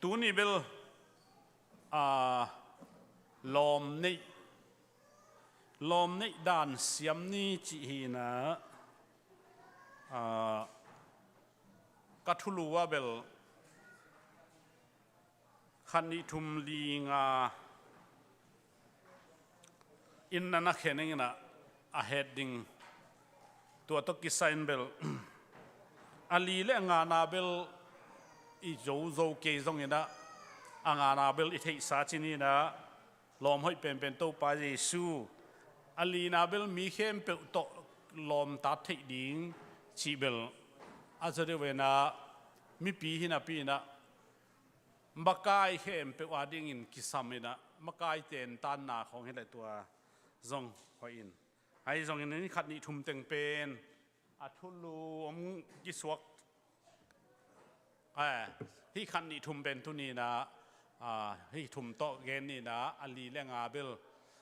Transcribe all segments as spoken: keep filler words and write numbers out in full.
Tuni bel, a, lawm neih, lawm neih dan siam ni cih hi inah, a, ka thulu ah bel khat, nih, thum, li, nga in na na khen ing inah, a het ding. Tua tawh kisai in bel a li le a ngana bel i zo zo kei zong inah, a ngana bel i theihsa ci ni inah, lawm hoih penpen Topa Jesu. A lina bel mi khempeuh tawh lawm tat theih ding cih bel a zaw deuh inah, mipi hi napi inah makai khempeuh adingin kisam inah, makai tentanna khawng hi leh tua zong hoih in. Ahi zongin hih khat, nih, thum teng pen a thulu om kisuak. Eh, hih khat, nih, thum pen tuni inah, a, hih thum tawh gen ni inah, a li le a nga bel,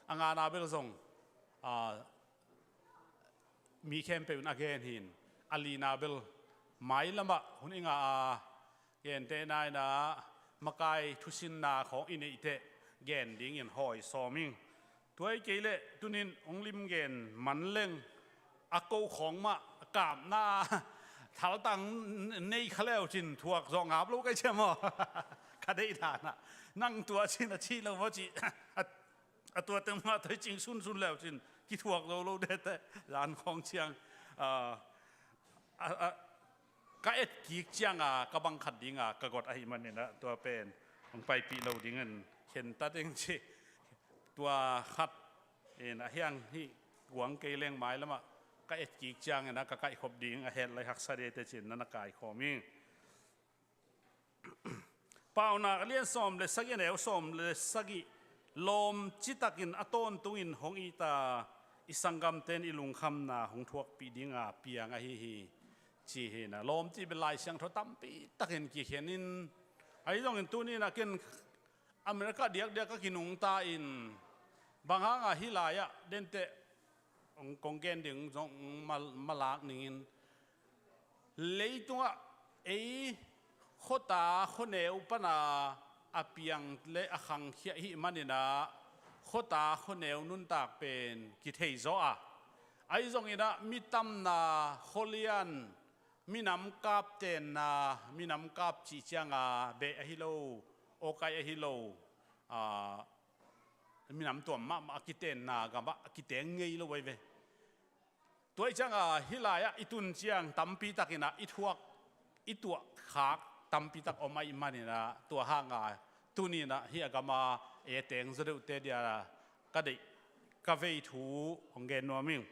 a ngana bel zong, a, mi khempeuh in a gen hi in, a lina bel mailamah hun i ngah a, gentehna inah makai thusinna khawng i neih teh gen dingin hawi sawm ing. Tua hi kei leh tuni in hong lim gen man leng, a ko khawng mah kapna thaltang nei kha le uh cin thuak zawh ngap lo kai ciam aw. Ka deih dan ah nang tua cin a cih lo maw cih, a, a tua teng mah toi cing sunsun le uh cin kithuak zo lo dete, zan khawng ciang, a, a, a, ka et kik cianga ka bang khat dinga ka got ahih man inah, tua pen hong paipih lo dingin khen ta ding ci. Tua khat in a hiang hih guang kei leng mailamah ka et kik ciang inah ka kaihkhop ding a het lai haksa dete cin na na kaikhawm ing. Paunak a lian sawm le sagih, a neu sawm le sagih. Lawm citakin a tawntungin hong it a, i sanggamte in i lungkhamna hong thuakpih dinga piang ahi hi, ci hi inah. Lawm cih bel Lai Siangtho tampi takin kikhen in, ahi zongin tuni inah ken America diakdiak ka kinungta in, bang hanga hih lai-ah denteh kong gen ding zong ma, malak ningin, leitungah ei khuata khuaneu pana a piang le a khangkhia ahih man inah, khuata khuaneu nuntak pen kithei zaw a, ahi zong inah mi tamna, khualian, minam kap tenna, minam kap cih cianga beh ahi lo, awkai ahi lo, a, minam tuam mahmah a kitenna gamah a kiteng ngei lo ahi ve. Tua ih cianga hih lai-ah i tun ciang tampi tak inah i thuak, i tuahkhak tampi tak om ahih man inah, tua hanga tuni inah hih a gama e teng zaw deuhte dia ka deih, ka vei thu hong gen nuam ing.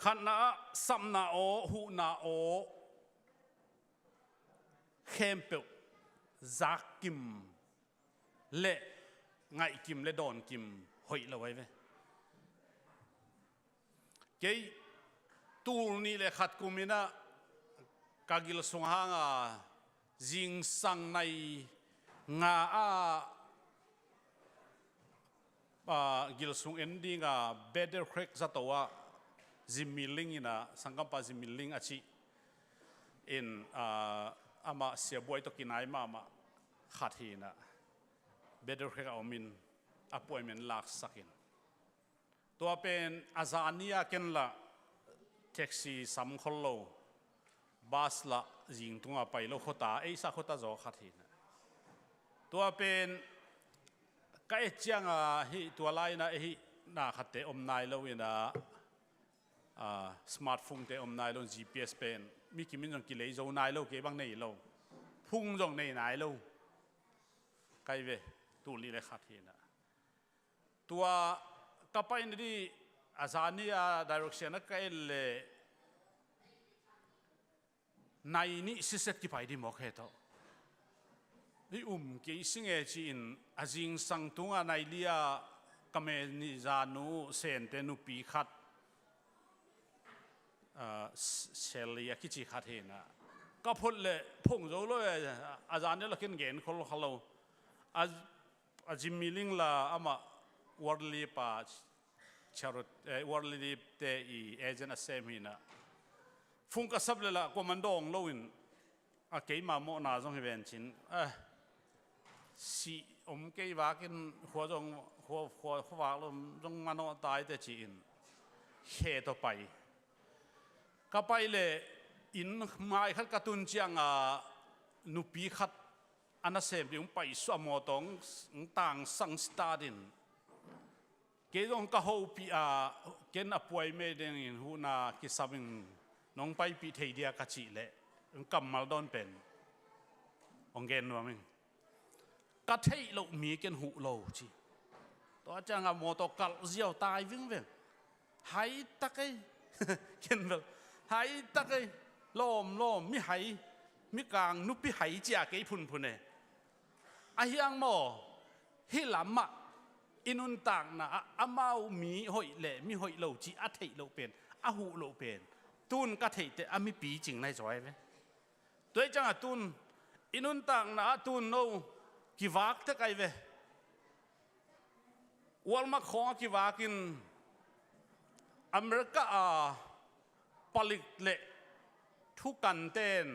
Khatna ah, sapna aw, huhna aw khempeuh zakkim le ngaihkim le dawnkim hoih lo ahi ve. Kei tul nih le khat kum inah ka gil sung hanga zingsang nai nga a, a, gil sung en dinga Battle Creek zato ah Jimmy Ling inah, sanggampa Jimmy Ling a cih in, a, amah siabuai tawh kinai mahmah khat hi inah, Battle Creek a om in appointment laksak in. Tua pen a zani-a ken lah taxi sam khol lo, bus lah zing tunga pai lo, khuata, eisa khuata zaw khat hi inah. Tua pen ka et cianga hih tua lai inah, eh, hih na khatte om nai lo inah, a, smartphone te om nai lo, G P S pen mi kim in zong kilei zo nai lo, kei bang nei lo, phone zong nei nai lo ka hi ve, tul nih le khat hi inah. Tua ka paina dih a zani-a direction ah ka et leh nai nih siset kipai dih mawk he tawh. I um kei sing e ci-in a zingsang tunga nai li-a ka manager nu Sente nupi khat, a, Sally a kici khat hi inah. Ka phot leh phone zo lo e, a zan deuh lah ken gen khol kha lo. A, a Jimmy Ling lah amah World Leap a charity, eh, World Leap te i agent a sem hi inah. Phone ka sap leh lah kuaman dawng lo in, A keima mawhna zong hi vencin, a, sih om kei vakin khua zong, khua, khua, khua vak lo zong manawh tai teh ci-in khe tawh pai. Ka pai leh inn mai khat ka tun cianga nupi khat a nasem ding hong paisuah mawtaw hong tangsang sitatin. Kei zong ka hopih a, ken a puai mei dengin huhna kisam in nong paipih thei dia ka cih leh, kammal dawn pen hong gen nuam ing. Ka theih loh mi ken huh lo ci. Tua cianga mawtaw kalh ziau tai vingveng. Hai tak ei. Ken bel hai tak ei. Lawmlawm, mi hai, mi kang, nupi hai cia kei phunphun e. A hiang maw, hih lamah i nuntakna ah amau mi hoih le mi hoih lo cih a theih loh pen, a huh loh pen, tun ka theih teh a mipi cing nai zaw ai ve. Tua hi ciangah tun i nuntakna ah tun no kivak tek ai ve. Walmart khawng a kivakin America a palik le thukanten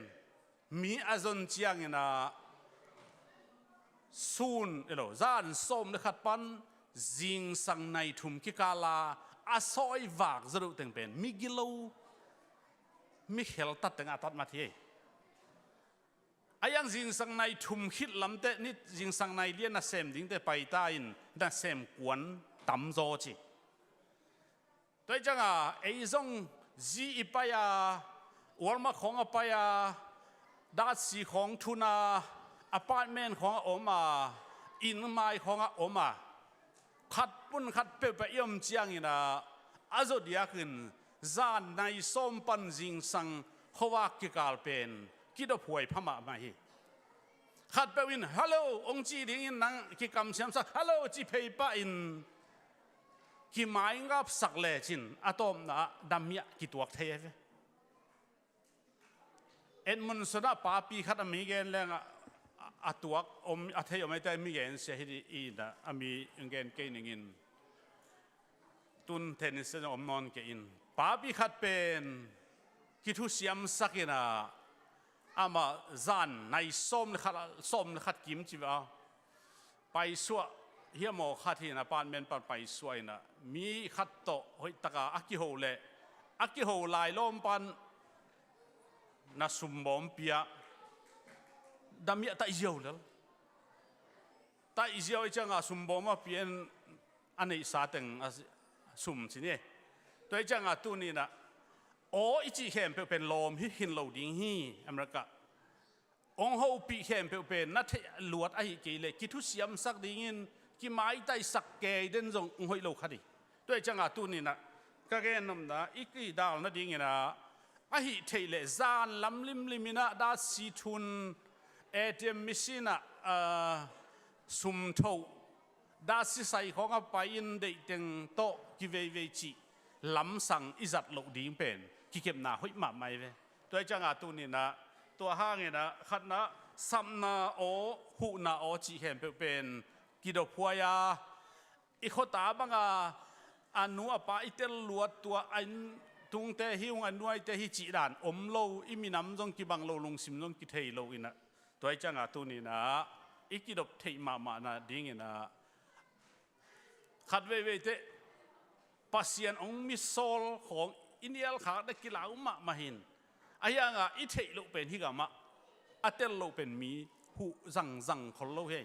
mi a zon ciangin ah sun elo zan sawm le khat pan zingsang nai thum kikala a sawi vak zaduh teng pen mi gilo, mi kheltat tengah a tat mat hi. A hiang zingsang nai thum khit lamte ni zingsang nai li a nasem dingte paita in nasem kuan tamzaw ci. Tua hi ciangah ei zong zi i pai a, Walmart khawng a pai a, datsi khawng thun a, apartment khawng a om a, inn mai khawng a om a, khat pun khat peuhpeuh i om ciangin ah a zawdiakin zan nai sawm pan zingsang khuavak kikal pen kidophuai pha mahmah hi. Khatpeuh in hallo hong cih dingin nang kikamsiamsak, hallo ci phei pah in kimaingapsak lecin a tawpna ah damiah kituak thei a ve. Edmundson ah papi khat a mi gen leng a, a tuak om, a thei om eite mi gen sia hi in a mi gen kei ningin tun thenin sia om nawn kei in papi khat pen kithusiamsak in a, amah zan nai sawm le khat, sawm le khat kim ci ve a paisuah hiam aw khat hi in a apartment pan paisuah in a mi khat tawh hoihtaka a kiho le a kiho lai lawm pan na sumbawm pia damiah taih ziau lel. Taih ziau i ciangah sumbawm a pia in a neihsa teng a sum ci ni. Tua i ciangah tuni in ah aw i cih khempeuh pen lawm hi khin lo ding hi. America hong hopih khempeuh pen na theih luat ahi kei leh kithusiamsak dingin kimaitaihsak kei den zong hong hoih lo khat hi. Tua hi ciangah tuni in ah ka gennopna i kidal nadingin ah ahi theih leh zan lam limlim in ah datsi thun, A T M machine ah, ah, sum thoh, datsi sai khawng a pai in deihteng tawh kiveivei cih lamsang i zat loh ding pen kikepna hoih mahmah hi ve. Tua hi ciangah tuni in ah tua hangin ah khatna sapna aw, huhna aw cih khempeuh pen kidophuai a, i khuata banga a nu a pa i tel luat tua a inn tungte hi ung, a nuaite hi cih dan om lo, i minam zong kibang lo, lungsim zong kithei lo in ah tua hi ciangah tuni in ah i kidop theih mahmah nadingin ah khat veivei teh Pasian hong mitsawl khawng i nialkhak dek kilau mahmah hi in. A hiangah i theih loh pen hih gamah a tel loh pen mi huh zangzang khol lo hi.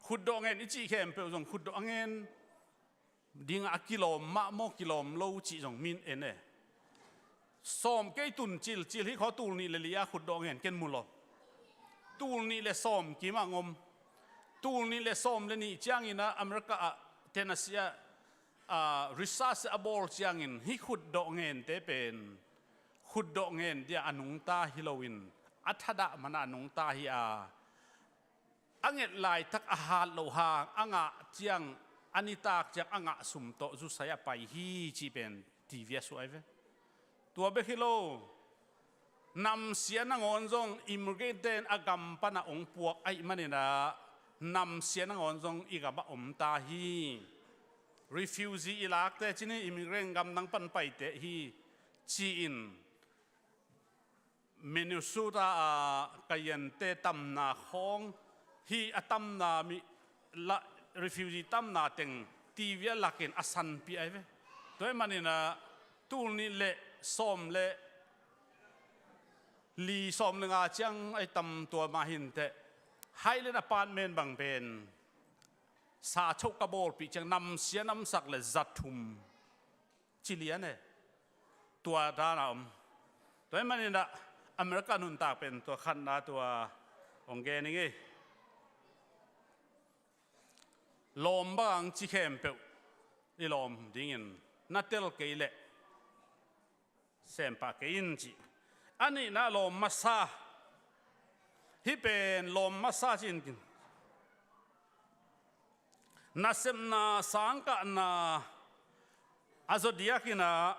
Khutdawh ngen i cih khempeuh zong khutdawh a ngen dingah a kilawm mah maw kilawm lo cih zong min en e. Sawm kei tun cil, cil hi khaw tul nih le li a khutdawh ngen ken mu lo. Tul nih le sawm kimah ngom. Tul nih le sawm le nih ciangin ah America ah Tennessee ah, ah, research a bawl ciangin hih khutdawh ngente pen khutdawh ngen dia a nungta hi loin a thadah mana a nungta hi a, a nget laitak a hat loh hang a ngah ciang, a nitak ciang a ngah sum tawh zusai a pai hi cih pen T V a suah ai ve. Tua bek hi lo, namsia nangawn zong immigrant ten a gam pana hong puak ahih manin ah namsia nangawn zong i gamah om ta hi. Refugee i lakte cin hi, immigrant gamdang pan paite hi ci-in Minnesota a Kayente tamna khawng hi a tamna mi la refugee tamna teng T V a lakin a sanpih ai ve. Tua ahih manin a tul nih le sawm le li sawm le nga ciang ai tam tua mah hinteh. Highland apartment bang pen sa choh ka bawlpih ciang namsia namsak le za thum ci lian e. Tua dan a om. Tua ahih manin a America nuntak pen tua khatna tua hong gen ing e. Lawm bang ci khempeuh i lawm dingin na tel kei leh sem pah kei in ci. A nihna lawm masa. Hih pen lawm masa ci-in nasepna, sangkahna, a zodiac in a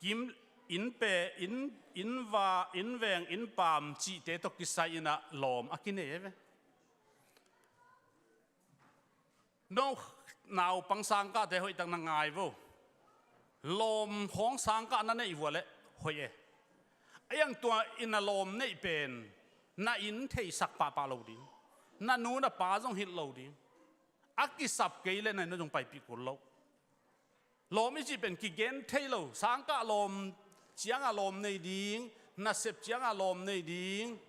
kim, innpe, inn, innva, innveng, innpaam cihte tawh kisai in a lawm a kinei e ve. No naupang sangkahte hoihtak na ngai vo. Lawm khawng sangkah na neih vua leh hoih e. A iang tua in a lawm neih pen na inn theisak pahpah lo ding, na nu na pa zong hilh lo ding. A kisap kei leh na inn zong paipih kul lo. Lawm i cih pen kigen thei lo. Sangkah lawm cianga lawm nei ding, nasep cianga lawm nei ding.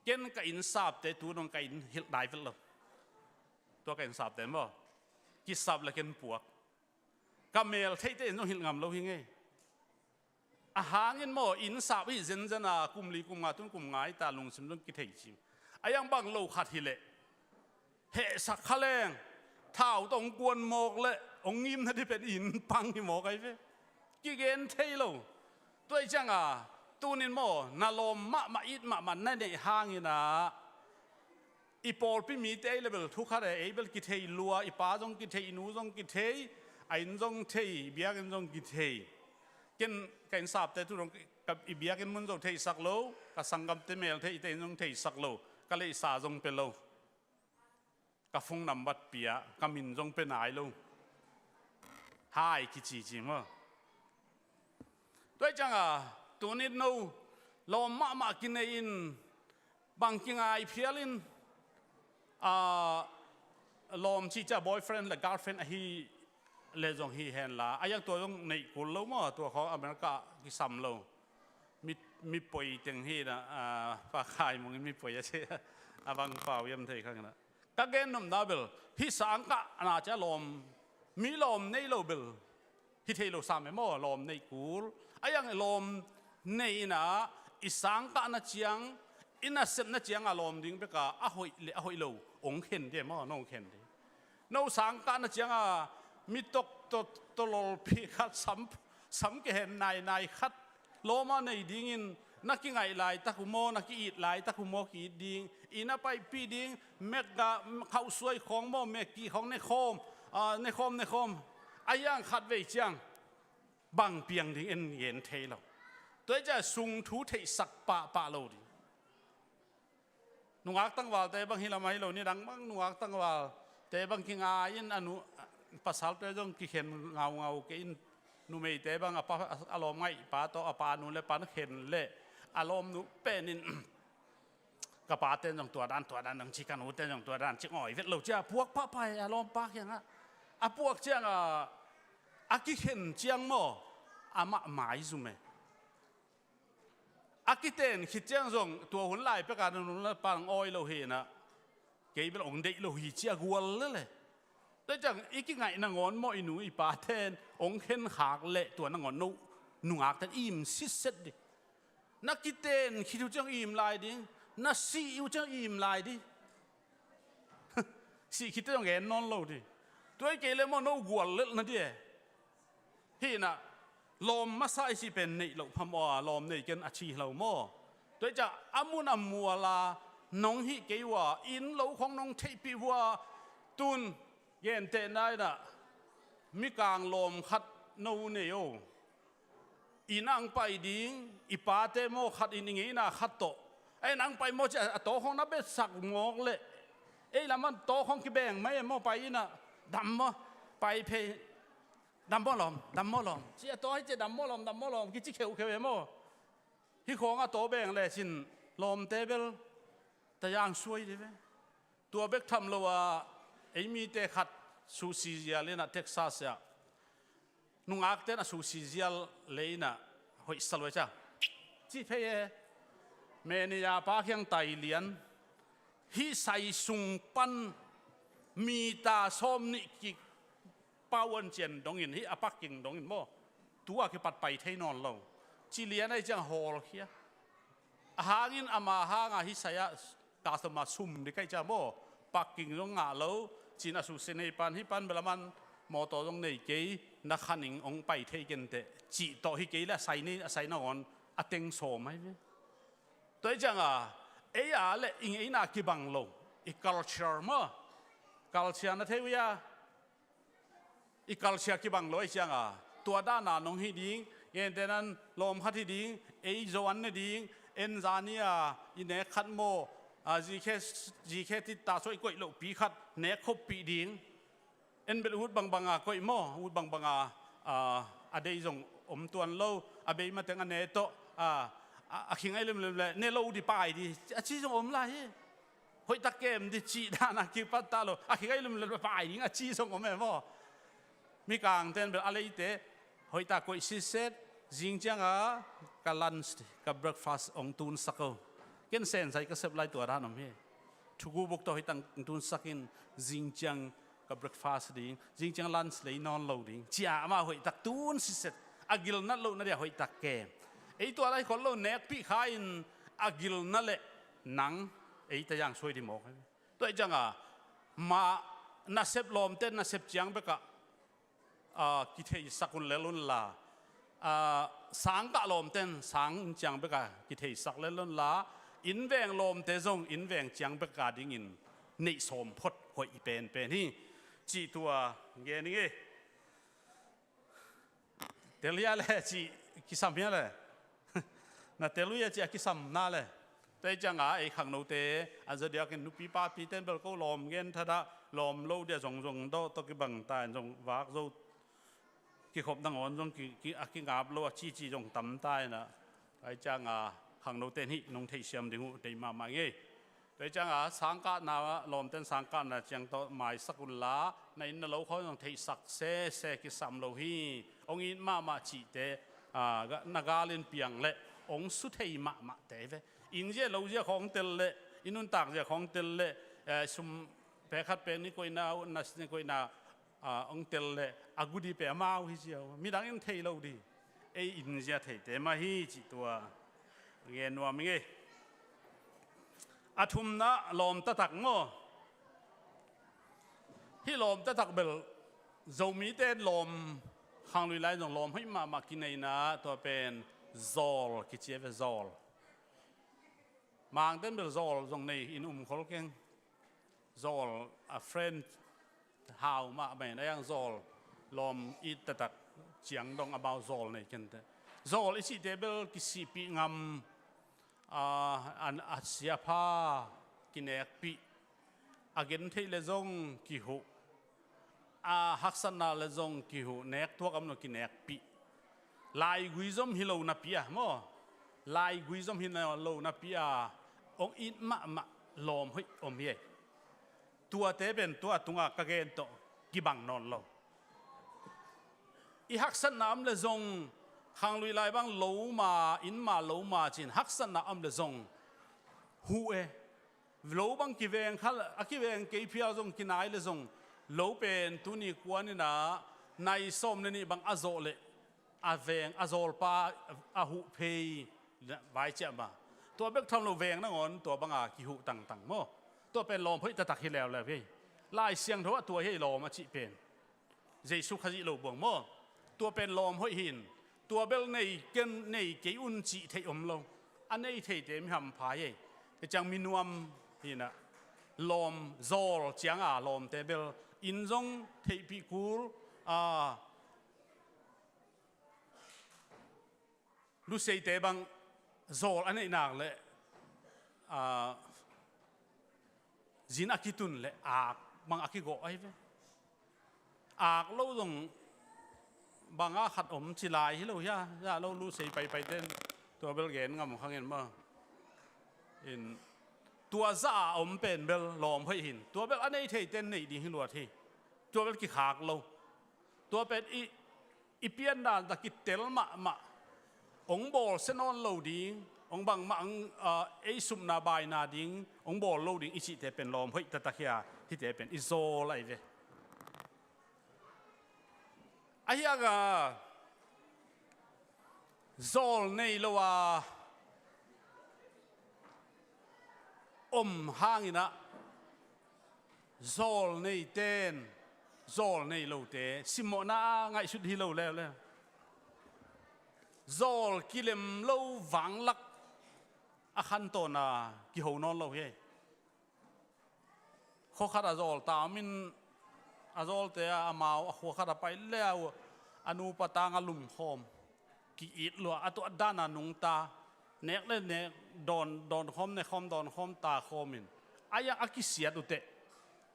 Ken ka innsapte tu dong ka inn hilh dai vet lo. Tua ka innsapte maw, kisap le ken puak. Ka mel theihte in zong hilh ngam lo hi ngei. A hangin maw, innsap hi zenzen a kum li kum nga tun kum nga i ta lungsim zong kithei cing. A iang bang lo khat hileh hehsak kha leng thau tawh hong kuan mawk le hong ngimna dih pen inn pang hi mawk ai ve. Kigen thei lo. Tua i cianga tunin maw, na lawm mahmah it mahmah na neih hangin a i pawlpi mite ei le bel thu khat e, ei bel kithei lua, i pa zong kithei, i nu zong kithei, a inn zong thei, i biakinn zong kithei. Ken ka innsapte tu dong ka, i biakinn mun zong theisak lo, ka sanggamte mel theihte inn zong theisak lo, ka leihsa zong pe lo. Ka phone number pia, ka min zong pe nai lo. Hai kici ci maw. Tua i cianga tunin no lawm mahmah kinei in bang kingai phial in, a, lawm cih ciang boyfriend le girlfriend ahi le zong hi hen la, a iang tua zong neih kul lo maw, tua khawng America kisam lo. Mi, mi poi teng hi na, a, Pa Khai Mung in mi poi a ci a, a bang pau hiam thei kha ngin a. Ka gen nopna bel, hih sangkahna ciang lawm, mi lawm nei lo bel hi thei lo sam e maw, lawm neih kul. A iang lawm nei in a, i sangkahna ciang, i nasepna cianga lawm ding bek a, a hoih le a hoih lo hong khen dih e maw, na hong khen dih. No sangkahna cianga mi tok to, to lolpi khat, sam, sam kehen nainai khat lawma nei dingin na kingaih laitak uh maw, na ki-it laitak uh maw, ki-it ding, inn a paipih ding, mek ga khauhsuai khawng maw, mek kih khawng nekhawm, a, nekhawm, nekhawm. A iang khat vei ciang bang piang ding en gen thei lo. Tua i ciang sung thu theihsak pahpah lo ding. Nungak tangvalte bang hi lam ahi lo, nidang bang nungak tangvalte bang kingai in a nu, pasalte zong kikhen ngaungau kei in, numeite bang a pa, a lawm ngaih pa tawh a pa nu le pan khen le a lawm nu pen in ka pate zong tua dan, tua dan dong ci, ka nute zong tua dan ci, ngawi vet lo cia puak pahpah e a lawmpa kiangah. A puak ciangah a kikhen ciang maw, amah maizum e. A kiten khit ciang zong tua hun lai pekah na nu le pa hong awi lo hi inah, kei bel hong deih lo hi cia gual lel e. Tua ciang i kingaih nangawn maw, i nu i paten hong khenkhak leh tua nangawn no nungakten im sitset dih. Na kiten khit uh ciang im lai ding, na sih uh ciang im lai dih. Sih khit ciang gen nawn lo dih. Tua i kei leh maw no gual lelh na dih e. Hi inah lawm masa i cih pen neih loh phamawh a, lawm nei ken a ci lo maw. Tua i ciah a mun a mual a nong hih kei uh a, inn lo khong nong theihpih uh a, tun gentehna inah mikang lawm khat no nei o. Inn ang pai ding, i pate maw khat in i ngeina khat tawh. Ei nang pai maw ci a, a tawkhong na betsak mawk leh. Ei lam an tawkhong kibeng mai e maw, pai inah dam maw, pai phei. Dam maw lawm, dam maw lawm. Ci a taw hi ci a dam maw lawm, dam maw lawm kici kheukheu e maw. Hih khawng a tawh beng lecin lawmte bel tayang suai dih ve. Tua bek tham lo a, ei mite khat susi zial in ah Texas ah nungakten a susi zial lei in ah hoih sa lua cia. Ci phei e, manager pa kiang tai lian, hih sai sung pan mita sawm nih kik pauan cian dongin, hih a parking dongin maw, tua kipat pai thei nawn lo. Ci lian ahi ciang hawlkhia. A hangin ama hanga hih sai-ah customer sum dih kaih cia maw, parking zong ngah lo. Cin a susia nei pan, hih pan belaman mawtaw zong nei kei, na khaning hong pai thei kenteh cih tawh hi kei le a sai nei, a sai nangawn a teng sawm ahi ve. Tua hi cianga ei a le i ngeina kibang lo, i culture maw, culture na thei uh ia, i culture kibang lo ahi cianga tua dana nong hi ding, gentehnan lawm khat hi ding, ei zo an ne ding, en zani a i nek khat maw, a, zikhe, zikhe titta suah i koih lohpi khat nek khoppih ding. En bel ut bangbanga koih maw, ut bangbanga, a, a dei zong om tuan lo, a bei mateng a ne tawh, a, a, a khingai lemlem le ne lo di pai di a ci zong om lai hi. Hoihtak kem di cih dana kipat ta lo, a khingai lemlem le pai ding a ci zong om e maw. Mikangten bel a leite hoihtak koih sitset, zing cianga ka lunch, ka breakfast hong tunsak o. Ken sensai ka sep lai tua dan om hi. Thuku buk tawh hoihtak tunsak in, zing ciang ka breakfast ding, zing ciang lunch lei nawn lo ding, cia amah hoihtak tun sitset, a gilnat lohna dia hoihtak kem. Ei tua lai khol lo nekpih kha in a gilna le nang ei tayang suai di mawk. Tua hi cianga mah nasep lawmte nasep ciang bekah a, kitheisak un lel unla, a, sangkah lawmten sang in ciang beka kitheisak lel unla, innveng lawmte zong innveng ciang beka dingin neih sawm phot hoih i penpen hi. Cih tua gen ing e. Tel hia le cih kisam hia le. Na tel uh hia cih a kisamna le. Tua hi cianga ei khangnote a zodiakin nupi papiten bel ko lawm gen thadah, lawm lo dia zongzong dawh tawh kibang ta in zong vak zo kikhop nangawn zong ki, ki, a kingap lo a cici zong tam ta in ah. Tua hi cianga khangnoten hih nong theihsiam ding uh deih mahmah ing e. Tua hi cianga sangkahna, lawmten sangkahna ciang tawh maisak unla, na inn na lo khawng zong theihsak sese kisam lo hi. Hong it mahmah cihte, a, ga, na galin piang leh hong su thei mahmahte ve. Inn zia lo zia khawng tel leh, i nuntak zia khawng tel leh, eh, sum pek khat pek nih koihna, na nih koihna, a, hong tel leh a gudi pe amau hi zia uh. Midang in thei lo di. Ei inn zia theite mah hi cih tua gen nuam ing e. A thumna lawm taktak maw. Hih lawm taktak bel Zomite lawm, khanglui lai zong lawm hoih mahmah kineina tua pen zawl kici a ve, zawl. Mangten bel zawl zong nei in um khol keng. Zawl a friend hau mahmah in a yang zawl lawm it taktak ciang dong amau zawl nei kente. Zawl i cihte bel kisihpih ngam, a, an, a siapha kinekpih, a gentheih le zong kihuh, a haksatna le zong kihuh, nek tuak om lo kinekpih. Laigui zom hi lo napi a maw, laigui zom hi lo napi a hong it mahmah lawm hoih om hi. Tuate pen tua tunga ka gen tawh kibang nawn lo. I haksatna om le zong khanglui lai bang lo ma, inn ma lo ma cin haksatna om le zong huh e. Lo bang kiveng kha, a kiveng kei phial zong kinai le zong lo pen tuni kuan in ah nai sawm le nih bang a zawh leh a veng a zawlpa a huh phei vai ciah ma. Tua bek tham lo veng nangawn tua banga kihuh tangtang maw. Tua pen lawm hoih taktak hi leuleu hi. Lai Siangtho ah tua hi lawm a cih pen Jesu Khazih lo buang maw. Tua pen lawm hoih hi in, tua bel nei ken, nei kei un cih theih om lo. A nei theite mi hampha hi. Hi ciang mi nuam hi in ah, lawm zawl cianga lawmte bel inn zong theihpih kul, a, Luseite bang zawl a neih nak leh, a, zin a kitun leh ak bang a kigawh ahi ve. Ak lo zong banga khat om ci lai hi lo hia, zah lo Lusei paipaiten. Tua bel gen ngam khang in maw? In, tua zah a om pen bel lawm hoih hi in, tua bel a nei theite in neih ding hi luat hi. Tua bel kikhak lo. Tua pen i, i piandan tawh kitel mahmah, hong bawlsia nawn lo ding, hong bangmah, hong, ah, ei supna baina ding hong bawl lo ding i cihte pen lawm hoih taktak hi a, hihte pen i zawl ahi ve. Ahi hang a, zawl nei lo a om hangin ah, zawl neite in zawl nei lote simmawhna a ngaihsut hi lo leuleu. Zawl kilem lo vanglak a khantawn a kiho nawn lo hi. Khua khat a zawl ta om in, a zawlte ah amau a khua khat a pai le uh, a nupa tang a lumkhawm, ki-it lua, a tuat dan a nungta, nek le nek, dawn, dawn khawm, nek khawm, dawn khawm, ta khawm in, a, a kisiat uh teh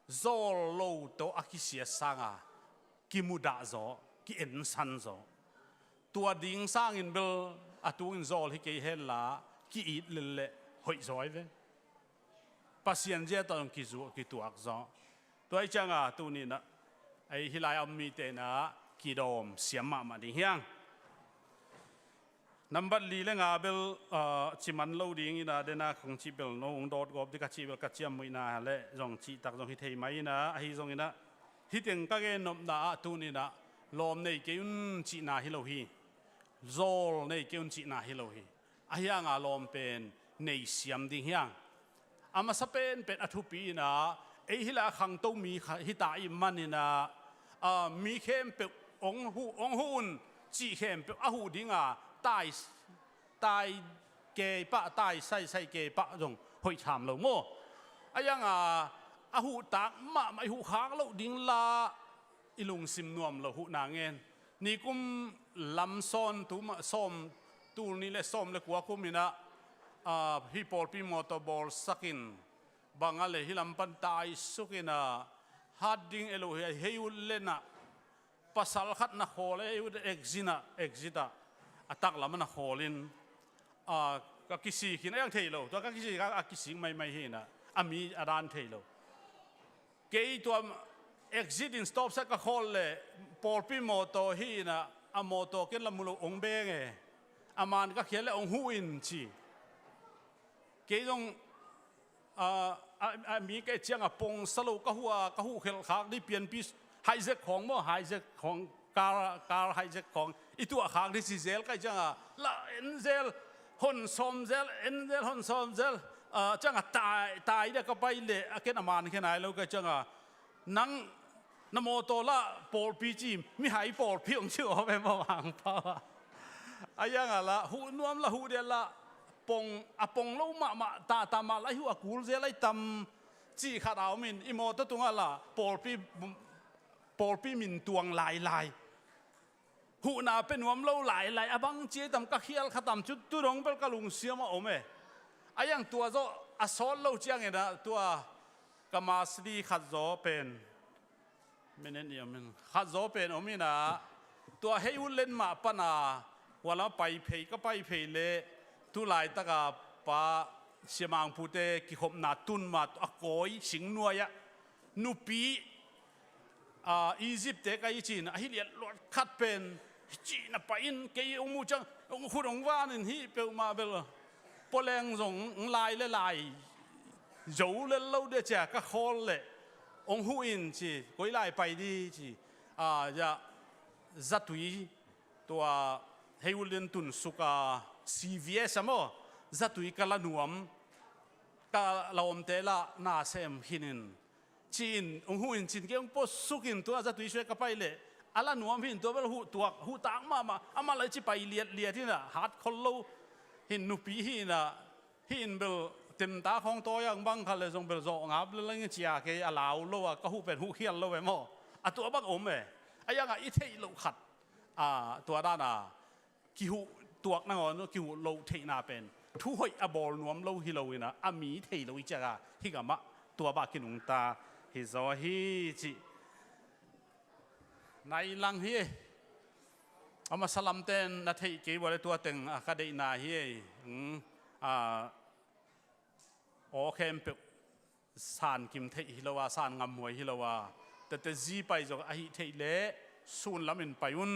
zawl lo tawh a kisiat sang a, kimudah zaw, ki-ensan zaw. Tua ding sangin bel a tungin zawl hi kei hen la, ki-it lel leh hoih zaw ahi ve. Pasian zia tawh zong kizuak, kituak zaw. Tua ahih ciang a tuni in ah, ei hih lai a om mite in ah kidawm siam mahmah ding hi hang. Nambat li le nga bel, ah, ci man lo ding in ah, den a kong cih bel no hong dawt gawp ding ka cih bel ka ciamnuihna le zong cihtak zong hi thei mai in ah, ahi zongin ah, hih teng ka gen nopna ah tuni in ah, lawm nei kei un cihna hi lo hi. Zawl nei kei un cihna hi lo hi. Ahi hang a lawm pen nei siam ding hi hang. A masa penpen a thupi in ah, ei hih lai a khangto mi kha-, hi ta ahih manin ah, ah, mi khempeuh hong huh, hong huh un cih khempeuh a huh ding a, tai, tai kei pah, tai saisai kei pah zong hoih tham lo maw? Ahi hang a, a huh tak mahmah, i huh khak loh ding la, i lungsim nuam lo huhna ngen. Nikum lam sawn tu mah, sawm, tul nih le sawm le kua kum in ah, ah, hih pawlpi mawtaw bawlsak in, bang a le hih lam pan taisuk in ah, hat ding e lo hi a, Haywood Lane ah pasal khat na khawl, Haywood exit ah, exit ah, a taklam ah na khawl in, ah, ka kisik in, a yang thei lo, tua ka kisik, a, a kisik maimai hi in ah, a mi a dan thei lo. Kei tua exit in stop sak ka khawl leh, pawlpi mawtaw hi in ah, a mawtaw ken la mu lo, hong beng e. A man ka khial leh hong huh in ci. Kei zong, ah, a, a mi ka et ciang a pongsa lo, ka huh a, ka huh khelh khak ding, pianpi hijack khawng maw, hijack khawng, car, car hijack khawng i tuah khak ding ci zel ka hih ciang a, la en zel, hon sawm zel, en zel, hon sawm zel, ah, ciang a tai, tai ding a ka pai leh, a ken a man khe nai lo ka hih ciang a, nang na mawtaw lah pawlpi ci, mihai pawlpi hong ci aw ve maw, Mangpau ah. Ahi hang a lah, huh nuam lah, huh ding lah, pong, a pong lo mahmah, tata mah lah i huh a kul zel ahi tam cih khat a om in, i mawtaw tungah lah pawlpi, pawlpi min tuang lailai, huhna pia nuam lo lailai, a bang ci ahi tam, ka khial kha tam, cu tu dong bel ka lungsim ah om e. Ahi hang tua zawh a sawt lo ciangin ah, tua ka Mercedes khat zaw pen, minute nih om in, khat zaw pen om in ah, tua Haywood Lane mah pan a, hua lam pai phei, ka pai phei leh, tu laitak a pa Sia Mang Pu te kikhopna tun mah a kawi singnuai ah, nupi, ah, Egypt te ka hi ci in, ahi liat luat khat pen, hi ci in a pai in, kei hong muh ciang, hong khut hong van in, hih peuhmah bel, pawleng zong hong lai le lai zo lel lo ding a, cia ka khawl leh hong huh in ci, koi lai pai ding ci, ah, ya, zatui, tua Haywood Lane tun suk a, C V S ah maw, zatui ka la nuam, ka lawmte lah na sem khin in, ci in hong huh in ci in, kei hong pua suk in, tua zatui suai ka pai leh, a la nuam hi in, tua bel huh tuak, huh tak mahmah, amah lah i ci pai liatliat hi in ah, hat khol lo hi in, nupi hi in ah, hih in bel temta khawng tawi a, bang khat leh zong bel zawh ngap lel ing, cia kei a lau lo a, ka huh pen huh khial lo e maw. A tua bang om e. Ahi hang a i theih loh khat, ah, tua dan a kihuh tuak nangawn, kihuh loh theihna pen thu hoih a bawl nuam lo hi lo in ah, a mi thei lo i ciang a, hih gam ah tua bang kinungta hi zaw hi cih nai lang hi. A masa lamte in na theih kei vua le tua teng a ka deihna hi ei. Hmm. A, aw khempeuh san kim theih hi lo a, san ngamhuai hi lo a, tete zi pai zong ahi theih leh sun lamin pai un.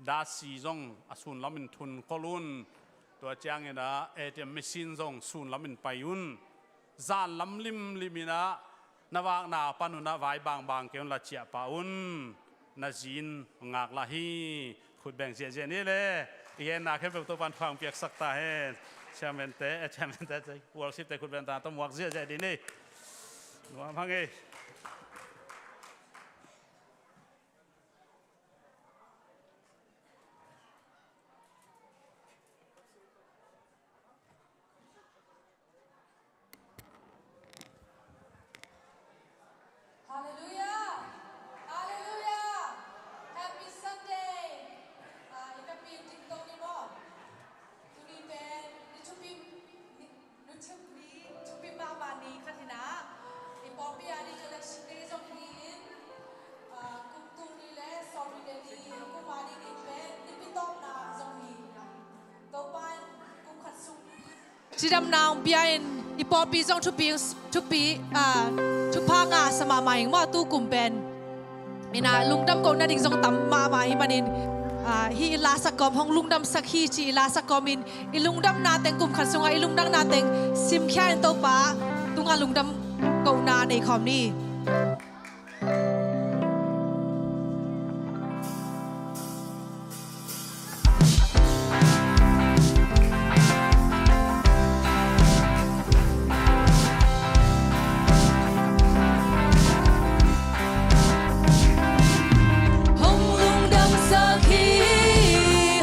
Dasi zong a sun lamin thun kol un. Tua ciangin a ATM machine zong sun lamin pai un. Zan lam limlim in a na vakna pan un a vai bangbang kei un la ciah pah un. Na zi in ngak lah hi. Khut beng ziahziah ni le. I genna khempeuh Topa'n thupha hong piaksak ta hen. Chairman te, eh, chairman te, worship te khut beng ta, tawh muak ziahziah dih ni. Nuam hang ei. Halleluiah! Halleluiah! Happy Sunday! Ah, i biapi ding to ni maw? Tuni pen ni thupi, ni, ni thupi, thupi mahmah ni khat hi na. I pawlpi ah ni Election Day zong hi in, ah, kum tul ni le sawmnih le ni kum a ni ni pen nipi tawpna zong hi. Topa in kum khat sung cidamna hong pia in, i pawlpi zong thupi, thupi, ah, thupha ngahsa mahmah ing maw tu kum pen. Ina lungdam ko nading zong tam mahmah hi manin, ah, hih i lasak kawm hong lungdamsak hi ci i lasak kawm in, i lungdamna teng kum khat sungah i lungdamna teng simkhia in Topa tungah lungdam kohna nei khawm ni. Hong lungdamsak hi,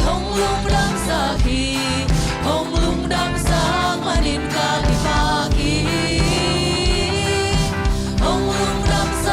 hong lungdamsak hi, hong lungdamsak manin ka kipak hi. Hong lungdamsak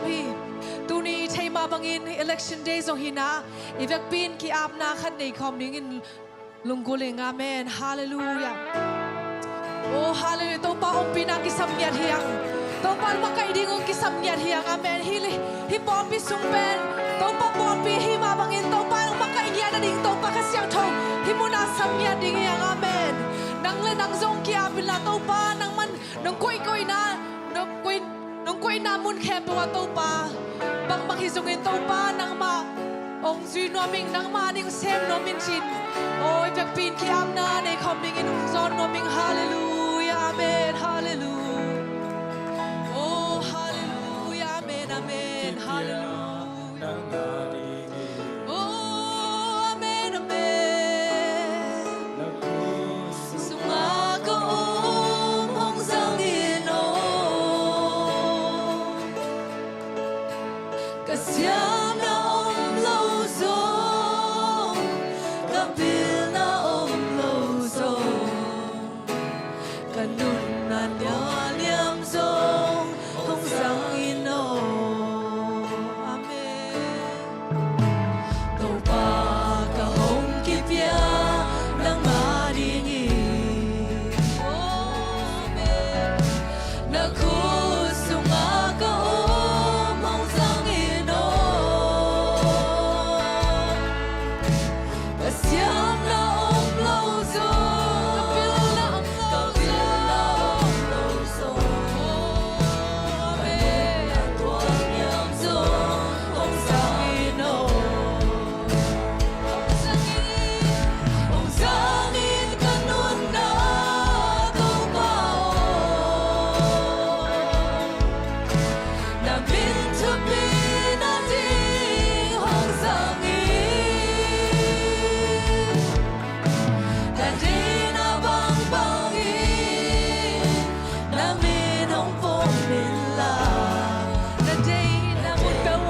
Hi. Tuni i theih mah bangin election day zong hi-in ah, i vekpi in ki-apna khat nei khawm dingin lunggulh ing. Amen. Halleluiah. Oh, halleluiah. Topa ompihna kisam ngiat hi hang. Topa makaih ding ung kisam ngiat hi hang. Amen. Hih, hih pawlpi sung pen Topa pawlpi hi mah bangin Topa makaih ngiat nading Topa Kha Siangtho hih munah sam ngiat ding hi hang. Amen. Nang le nang zong ki-ap inla, Topa nangman nong koihkoihna, nong koih, nong koihna mun khempeuh ah Topa, bangmah hi zongin Topa nangmah hong zui nuam ing, nangmah a ding sem nuam in ci-in, oh, i vekpi in ki-apna nei khawm dingin hong zawn nuam ing. Halleluiah. Amen. Halleluiah. Oh, halleluiah. Amen. Amen. Halleluiah. Oh, amen, amen. Sungah ka om hong zang in aw. Ka siamna om lo zong, ka pilna om lo zong, ka nunna liamliam zong hong zang in aw. Amen. Topa ka hong kipia nangmah ding hi. Amen. Na khut sungah ka om hong zang in aw. Ka siamna om lo zong, ka pilna om lo, ka pilna om lo zong, amen, ka nunna tuam niam zong hong zang in aw. Hong zang in, hong zang in ka nunna Topa aw. Na min thupi nading hong zang in. Na deihna bangbang in na min hong pom inla, na deihna mun peuh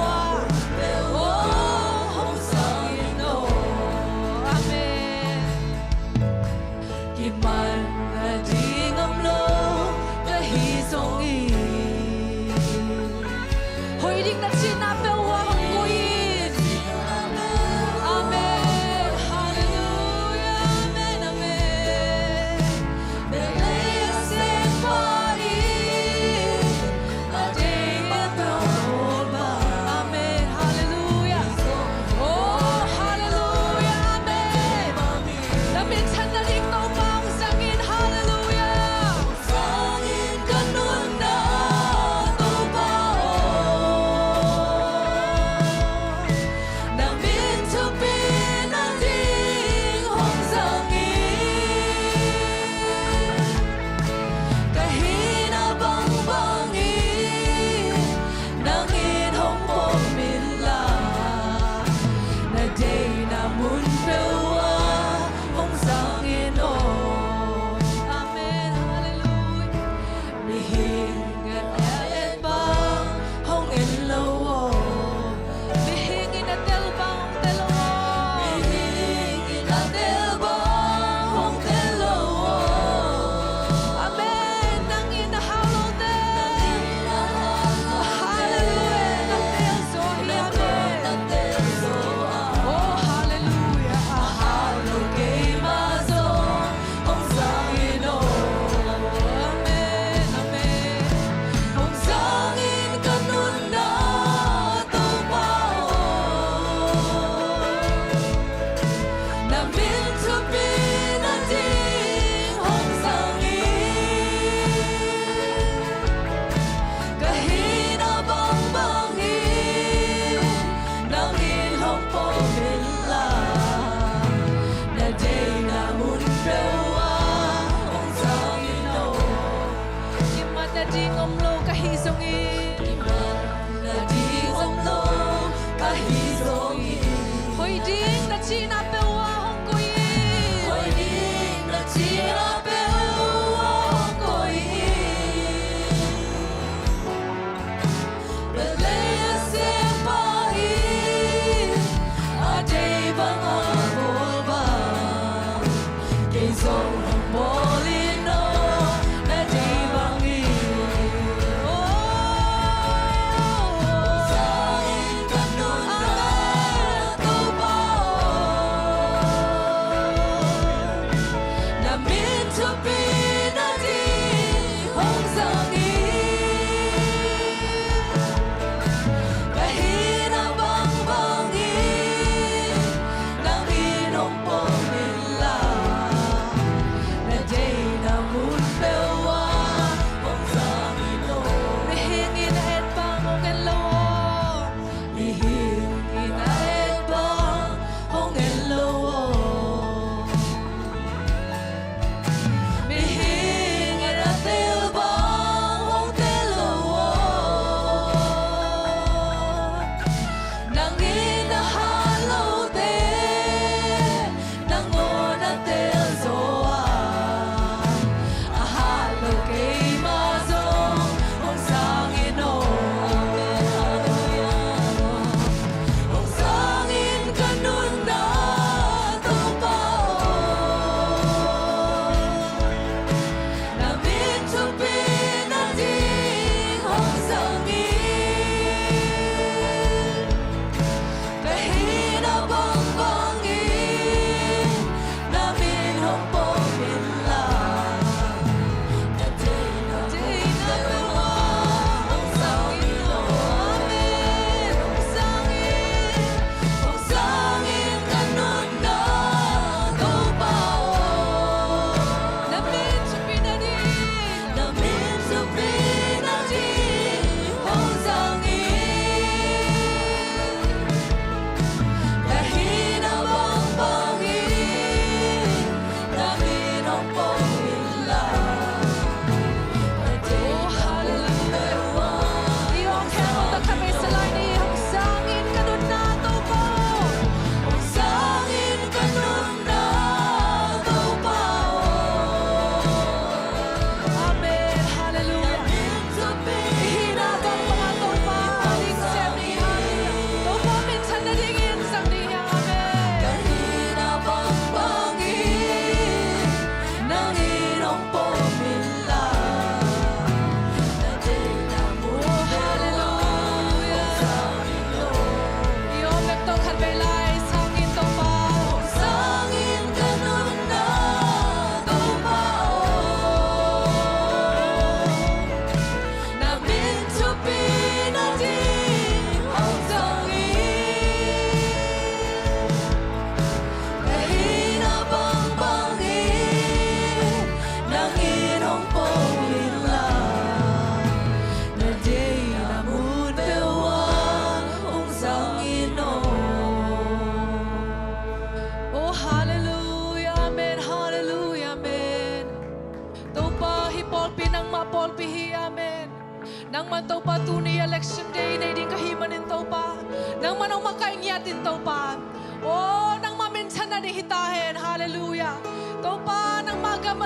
ah hong zang in aw. Amen. Kiman nading om lo ka hi zongin, hoih ding na cihna peuh ah hong koih in. Amen. Halleluiah. Amen. Amen. Amen. Halleluiah. Oh, halleluiah. Amen. Na minthanna ding Topa hong zang in. Halleluiah. Zang in ka nunna Topa aw.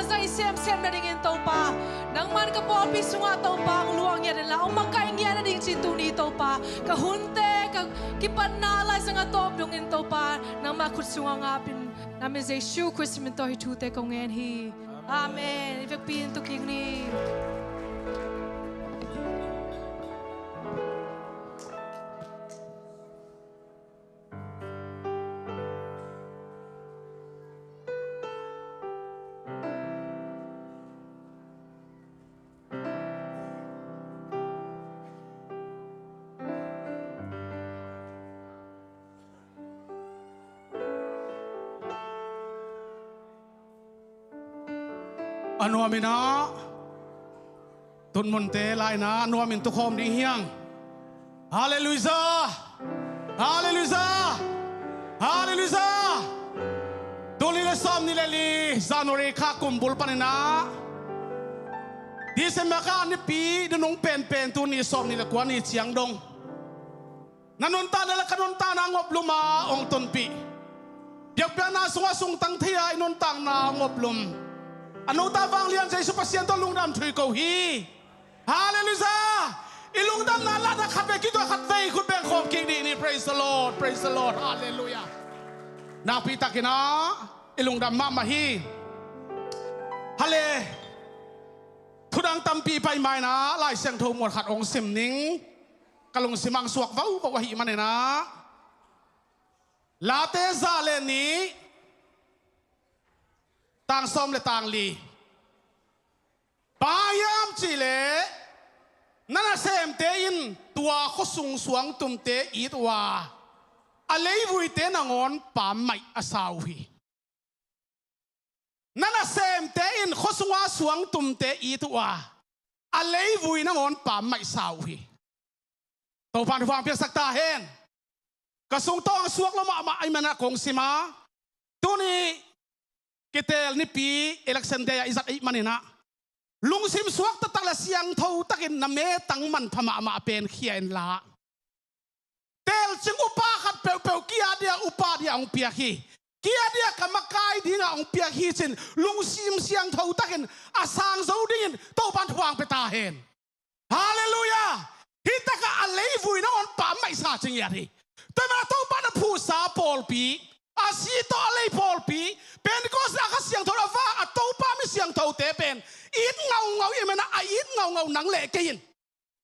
Zai semsem nadingin Topa, nangman ka pawlpi sungah Topa hong luang ngiat inla, hong makaih ngiat nading cih tuni Topa, ka hunte, ka kipatna Lai Siangtho a tawp dongin Topa, nangma khut sungah ngapin, na min Jesu Khrist min tawh hih thute kong ngen hi. Amen. I vekpi in tu kik ni. A nuam in ah, tunmunte la in ah, a nuam in tukhawm ding hi hang. Halleluijah! Halleluijah! Halleluijah! Tul nih le sawmnih le li January kha kum bul panin ah, December kha nipi nunung penpen, tuni sawmnih le kua ni ciang dong, na nuntakna le ka nuntakna ngop lum a hong tonpih, biakpiakna sungah sungtang thei a i nuntakna ngop lum, a nungta vanglian Jesu Pasian tawh lungdam thu i ko hi. Halleluijah! I lungdamna lahna khat vei kituak khat vei khut beng khawm kik dih ni. Praise the Lord, praise the Lord. Halleluijah! Nakpi takin ah i lungdam mahmah hi. Hale, thudang tampi pai ma in ah, Lai Siangtho mual khat hong sim ning. Ka lungsim ah suak vauvau ahih manin ah, Late za le nih, tang sawm le tang li. Bang hiam cih leh, na nasemte in tua khuasung suangtumte it uh a, a leivuite nangawn pammaih a sa uh hi. Na nasemte in khuasunga suangtumte it uh a, a leivui nangawn pammaih sa uh hi. Topa'n thupha piaksak ta hen. Ka sung tawh a suak lo mahmah ahih manin ah kong sim a, tuni kiteel nipi, election day ah i zat ahih manin ah, lungsim suak taktak le siangtho takin na metang manpha mahmah pen khia inla, teelcing upa khat peuhpeuh kei a dia upa dia hong piak hi. Kei a dia ka makai dingah hong piak hi ci-in lungsim siangtho takin a sang zo dingin Topa'n thupha pia ta hen. Halleluijah! Hih takah a leivui nangawn pammaih sa ci ngiat hi. Tua ahih manin ah Topa'n a phutsa pawlpi, a si tawh a lei pawlpi, Pentecost a Kha Siangtho a vak a Topa mi siangthote pen it ngaungau ahih manin ah, a it ngaungau nang le kei in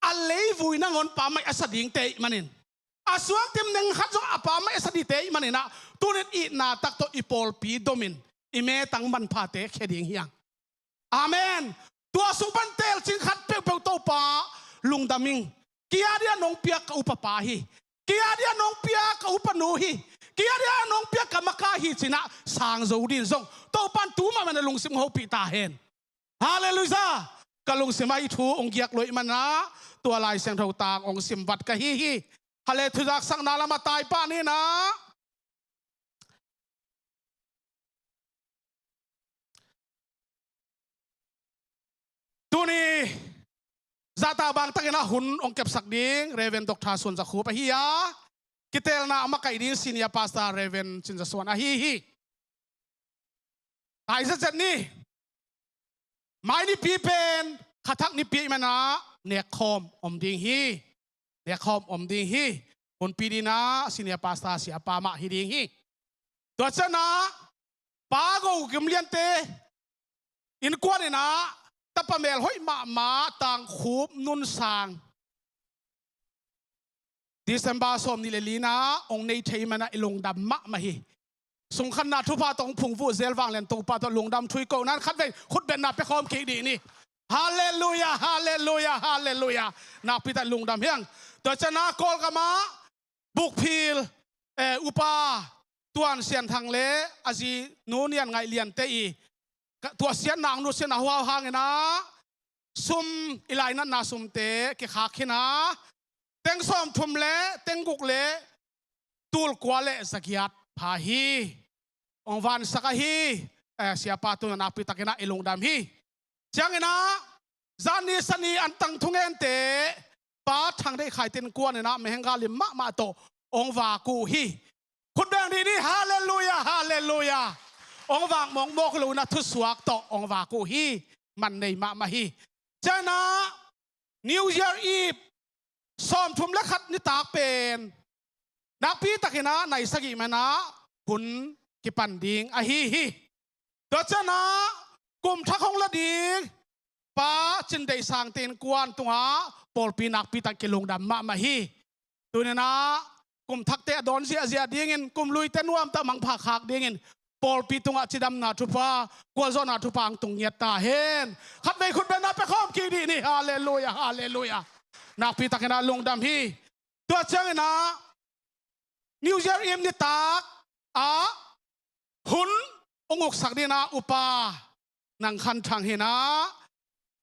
a leivui nangawn pammaih a sa dingte ahih manin, a suangtum neng khat zong a pammaih a sa dingte ahih manin ah, tuni-in itna tak tawh i pawlpi domin i metang manphate khia ding hi hang. Amen. Tua sung pan teelcing khat peuhpeuh Topa lungdam ing. Kei a dia nong piak ka upa pa hi. Kei a dia nong piak ka upa nu hi. Kei a dia nong piak ka makai hi ci-in ah sang zo dingin zong Topa'n tu mahmah in a lungsim hopih ta hen. Halleluijah! Ka lungsim ah hih thu hong giak lua ahih manin ah, tua Lai Siangtho tang hong sim vat ka hi hi. Hale, thuzaksakna lamah tai pah ni in ah, tuni zahtak bang takin ah hun hong kepsak ding Reverend Doctor Suan Za Khup ahi a, kiteelna a makaih ding Senior Pastor Reverend Cin Za Suan ahi hi. Taizet zet ni. Mai nipi pen kha thak nipi ahih manin ah nekkhawm om ding hi. Nekkhawm om ding hi. Hunpi dingin ah Senior Pastor siapa mah hi ding hi. Tua ciangin ah Pa Go Kim Liante innkuan in ah tapa mel hoih mahmah Tang Khup Nun Sang, December sawmnih le li in ah hong nei thei manin ah i lungdam mahmah hi. Sungkhanna thupha tawh hong phungvuh zel vanglian Topa tawh lungdam thu i kohna in khatvei khutbetna pia khawm kik dih ni. Halleluijah, halleluijah, halleluijah. Nakpi takin lungdam hi hang. Tua ciangin ah Kawlgam ah bukphil, eh, upa Tuan Sian Thang le a zi Nu Nian Ngaih Liante i ka, tuahsiatna, hong nusiatna huhau hangin ah sum, i lainatna sumte kikhak khin a, teng sawmthum le teng guk le tul kua le za giat pha hi. Hong vansak ahi, eh, siapa tungah nakpi takin ah i lungdam hi. Ciangin ah, zani sani antang thungente Pa Thang Deih Khai Tin kuan in ah mihing gal lim mahmah tawh hong vak uh hi. Khut beng dih ni, halleluijah, halleluijah. hong vak mawkmawk lo in ah thusuak tawh hong vak uh hi. Man nei mahmah hi. Cianah New Year Eve sawmthum le khat nitak pen nakpi takin ah nai sagih man ah hun kipan ding ahi hi. Tua cianah kum thak hong la ding Pa Cin Deih Sangte innkuan tungah pawlpi nakpi tak kilungdam mahmah hi. Tuni-in ah kum thakte a dawn ziahziah dingin, kum luite nuamtah mangpha khak dingin pawlpi tungah cidamna thupha, gualzawhna thupha hong tung ngiat ta hen. Khatvei khut bengna pia khawm kik dih ni. Halleluiah, halleluiah. Nakpi takin ah lungdam hi. Tua ciangin ah New Year Eve nitak ah hun hong uksak dingin ah Upa Nang Khan Thang hi-in ah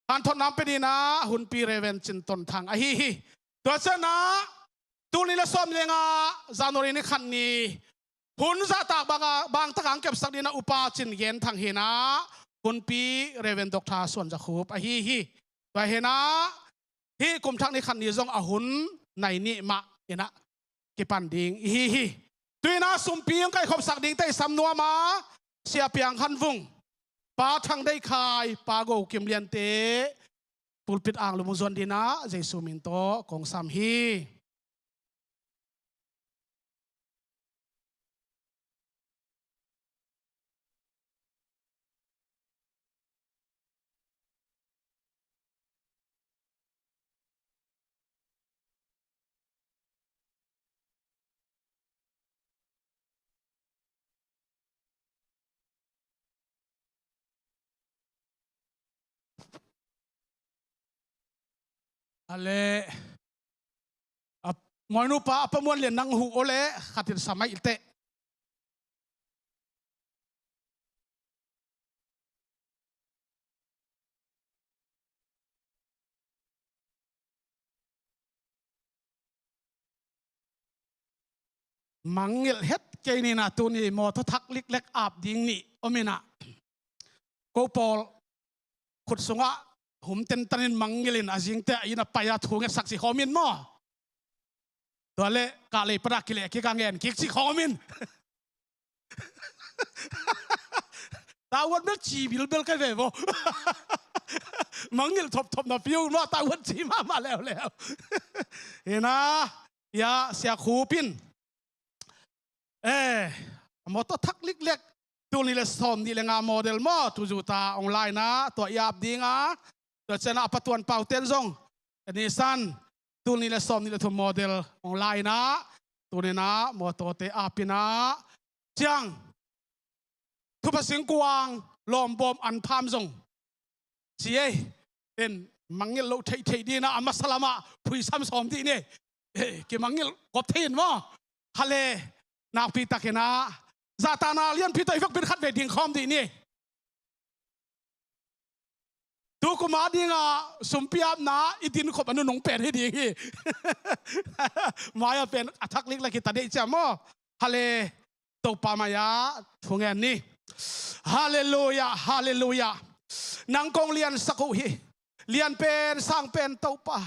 hanthotna hong pia dingin ah hunpi Reverend Cin Ton Thang ahi hi. Tua cianah tul nih le sawmnih le nga January ni khat ni hun zahtak bang, bang tak hong kepsak dingin ah Upa Cin Gen Thang hi-in ah hunpi Reverend Doctor Suan Za Khup ahi hi. Tua hi-in ah hih kum thak ni khat ni zong a hun nai nih mah in ah kipan ding ihi hi. Tu-in ah sumpi hong kaihkhopsak dingte i sam nuam a, Sia Piang Khan Vung, Pa Thang Deih Khai, Pa Go Kim Liante pulpit ang lum hong zuan dingin ah Jesu min tawh kong sam hi. A le, a, mawinupa a pamuan lian nang huh aw le, khatin sa mai teh. Mangngilh het kei ni-in ah tuni mawtaw thak liklek ap ding nih om in ah, ko pawl khut sungah hum tentan in mangngilh in a zingte ah inn ah pai a thu ngetsak ci khawm in maw? Tua leh kahlei pan a kileh kik a ngen kik ci khawm in. Tavuan bel ci bilbel ka hi ve maw. Mangngilh thopthop napi un maw, tavuan ci mahmah leuleu. Hi-in ah, ya, Sia Khup in, eh, mawtaw thak liklek, tul nih le sawmnih le nga model maw, tu zu ta hong la-in ah tua i ap ding a, tua ciangin ah a patuan paute in zong Nissan tul nih le sawmnih le thum model hong la-in ah, tuni-in ah mawtawte ap-in ah, ciang Thupha Singkuang lawmbawm an pham zong ci ei. En, mangngilh loh theihtheih dingin ah a masa lamah phuisam sawm dih ni. Eh, kimangngilh kop thei in maw? Hale, nakpi takin ah zahtakna lianpi tawh i vekpi in khatvei ding khawm dih ni. Tu kum a ding a sumpi apna i dinkhop a nunung pen hi ding hi. Mai-ah pen a thak liklek hi ta deih ciam maw? Hale, Topa mai-ah thungen ni. Halleluiah, halleluiah. Nang kong liansak uh hi. Lian pen sang pen Topa,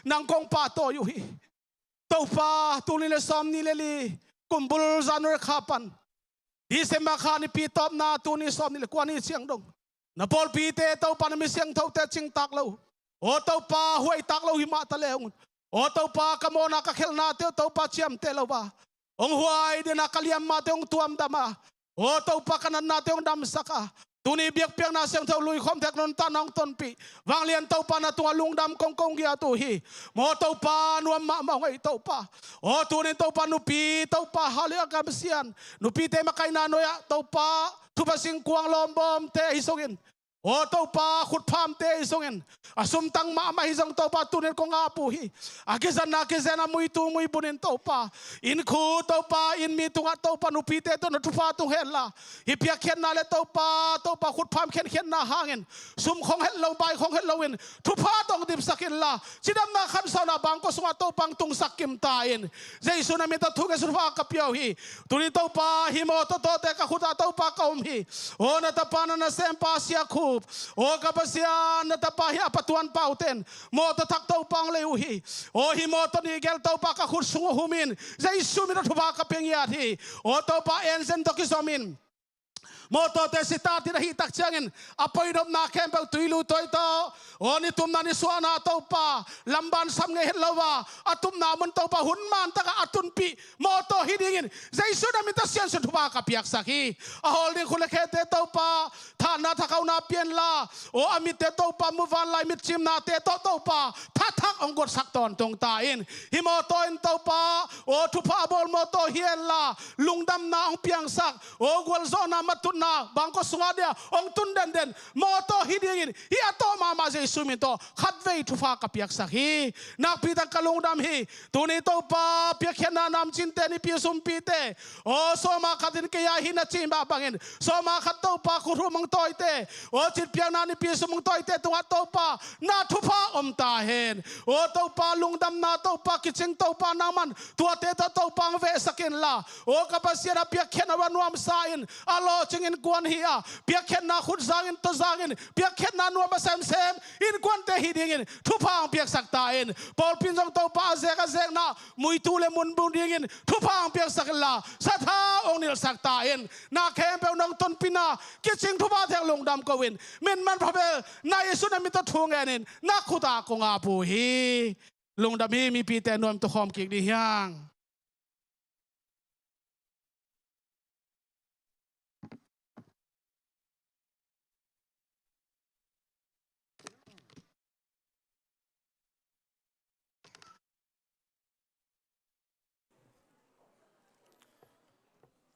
nang kong pahtawi uh hi. Topa, tul nih le sawmnih le li kumbul January kha pan December kha nipi tawpna, tuni sawmnih le kua ni ciang dong na pawlpite Topa, na mi siangthote cingtak lo, aw Topa, huaitak lo hi mah ta le hong un. Aw Topa, ka mawhna ka khelhnate uh Topa, ciamteh lo a, hong huai den a, ka liammate hong tuamdam a, aw Topa, ka natnate hong damsak a, tuni biakpiakna siangtho luikhawm thei nuntakna hong tonpih vanglian Topa, na tungah lungdam kong kong ngiat uh hi. Maw Topa, nuam mahmah hong ei Topa. Aw tuni in Topa, nupi Topa, hale a gamsian nupite makaihna nuai-ah Topa, Thupha Singkuang lawmbawmte ahi zongin, aw Topa, khutphamte ahi zongin, a sumtang mahmah hi zong Topa, tuni in kong ap uh hi. A kizatna kizen a, muitu muibun in Topa, inn khu Topa, inn mi tungah Topa, nupite tawh na thupha tung hen la, hih piakkhiatna le Topa, Topa, khutpham khenkhiatna hangin sum khong het lo, bai khong het loin thupha tawh hong dimsak inla, cidamna khansauna bangkua sungah Topa hong tungsak kim ta in. Jesu na min tawh thungetna thupha ka pia uh hi. Tuni Topa, hih mawtaw tawte ka khutah Topa ka um hi. Aw na tapa, na nasempa Sia Khup, aw ka Pasian, na tapa hih a patuan paute in mawtaw thak Topa hong lei uh hi. Aw hih mawtaw nih gel Topa ka khut sung uh hum in, Jesu min tawh thupha ka pia ngiat hi. Aw Topa, engine tawh kizom in Mawtawte sitat in ahih tak ciangin a poinopna khempeuh tuilu tawi tawh, aw, ni tumna ni suahna Topa, lamban sam ngei het lo a, a tupna mun Topa hun man takah a tunpih mawtaw hi dingin Jesu na min tawh Pasian sung thupha ka piaksak hi. A hawl ding khut le khete Topa, thanna thakhauna pia inla, aw, a mitte Topa muvan lai mitcimnate tawh Topa thathak hong guatsak tawntung ta in. Hih mawtaw in Topa, aw, thupha a bawl mawtaw hi inla, lungdamna hong piangsak, aw, gualzawhna matutna bangkua sungah dia hong tun denden mawtaw hi dingin hih a tawh mahmah Jesu min tawh khatvei thupha ka piaksak hi. Nakpi tak ka lungdam hi. Tuni Topa, piakkhiatna namcinte, nipi sumpite, aw, sawma khat in kei a hi na cih mah bangin, sawma khat Topa, khuthum hong tawite, aw, citpiakna nipi sum hong tawite tungah Topa, na thupha om ta hen. Aw Topa, lungdamna Topa, kicing Topa, nangman tuate tawh Topa hong vehsak inla, aw ka Pasian, a piakkhiatna va nuamsa in, a lawhcing innkuan hi a, piakkhiatna khut zangin, tawh zangin, piakkhiatna nuam a semsem innkuante hi dingin thupha hong piaksak ta in. Pawlpi in zong Topa, a zek a zekna muitu le munbu dingin thupha hong piaksak inla, sathau hong nilhsak ta in. Na khempeuh nong tonpihna kicing thupha theng lungdam ko in, min manpha bel na Jesu na min tawh thu ngenin na khut ah kong ap uh hi. Lungdam hi. Mipite nuam tawh khawm kik dih hiang.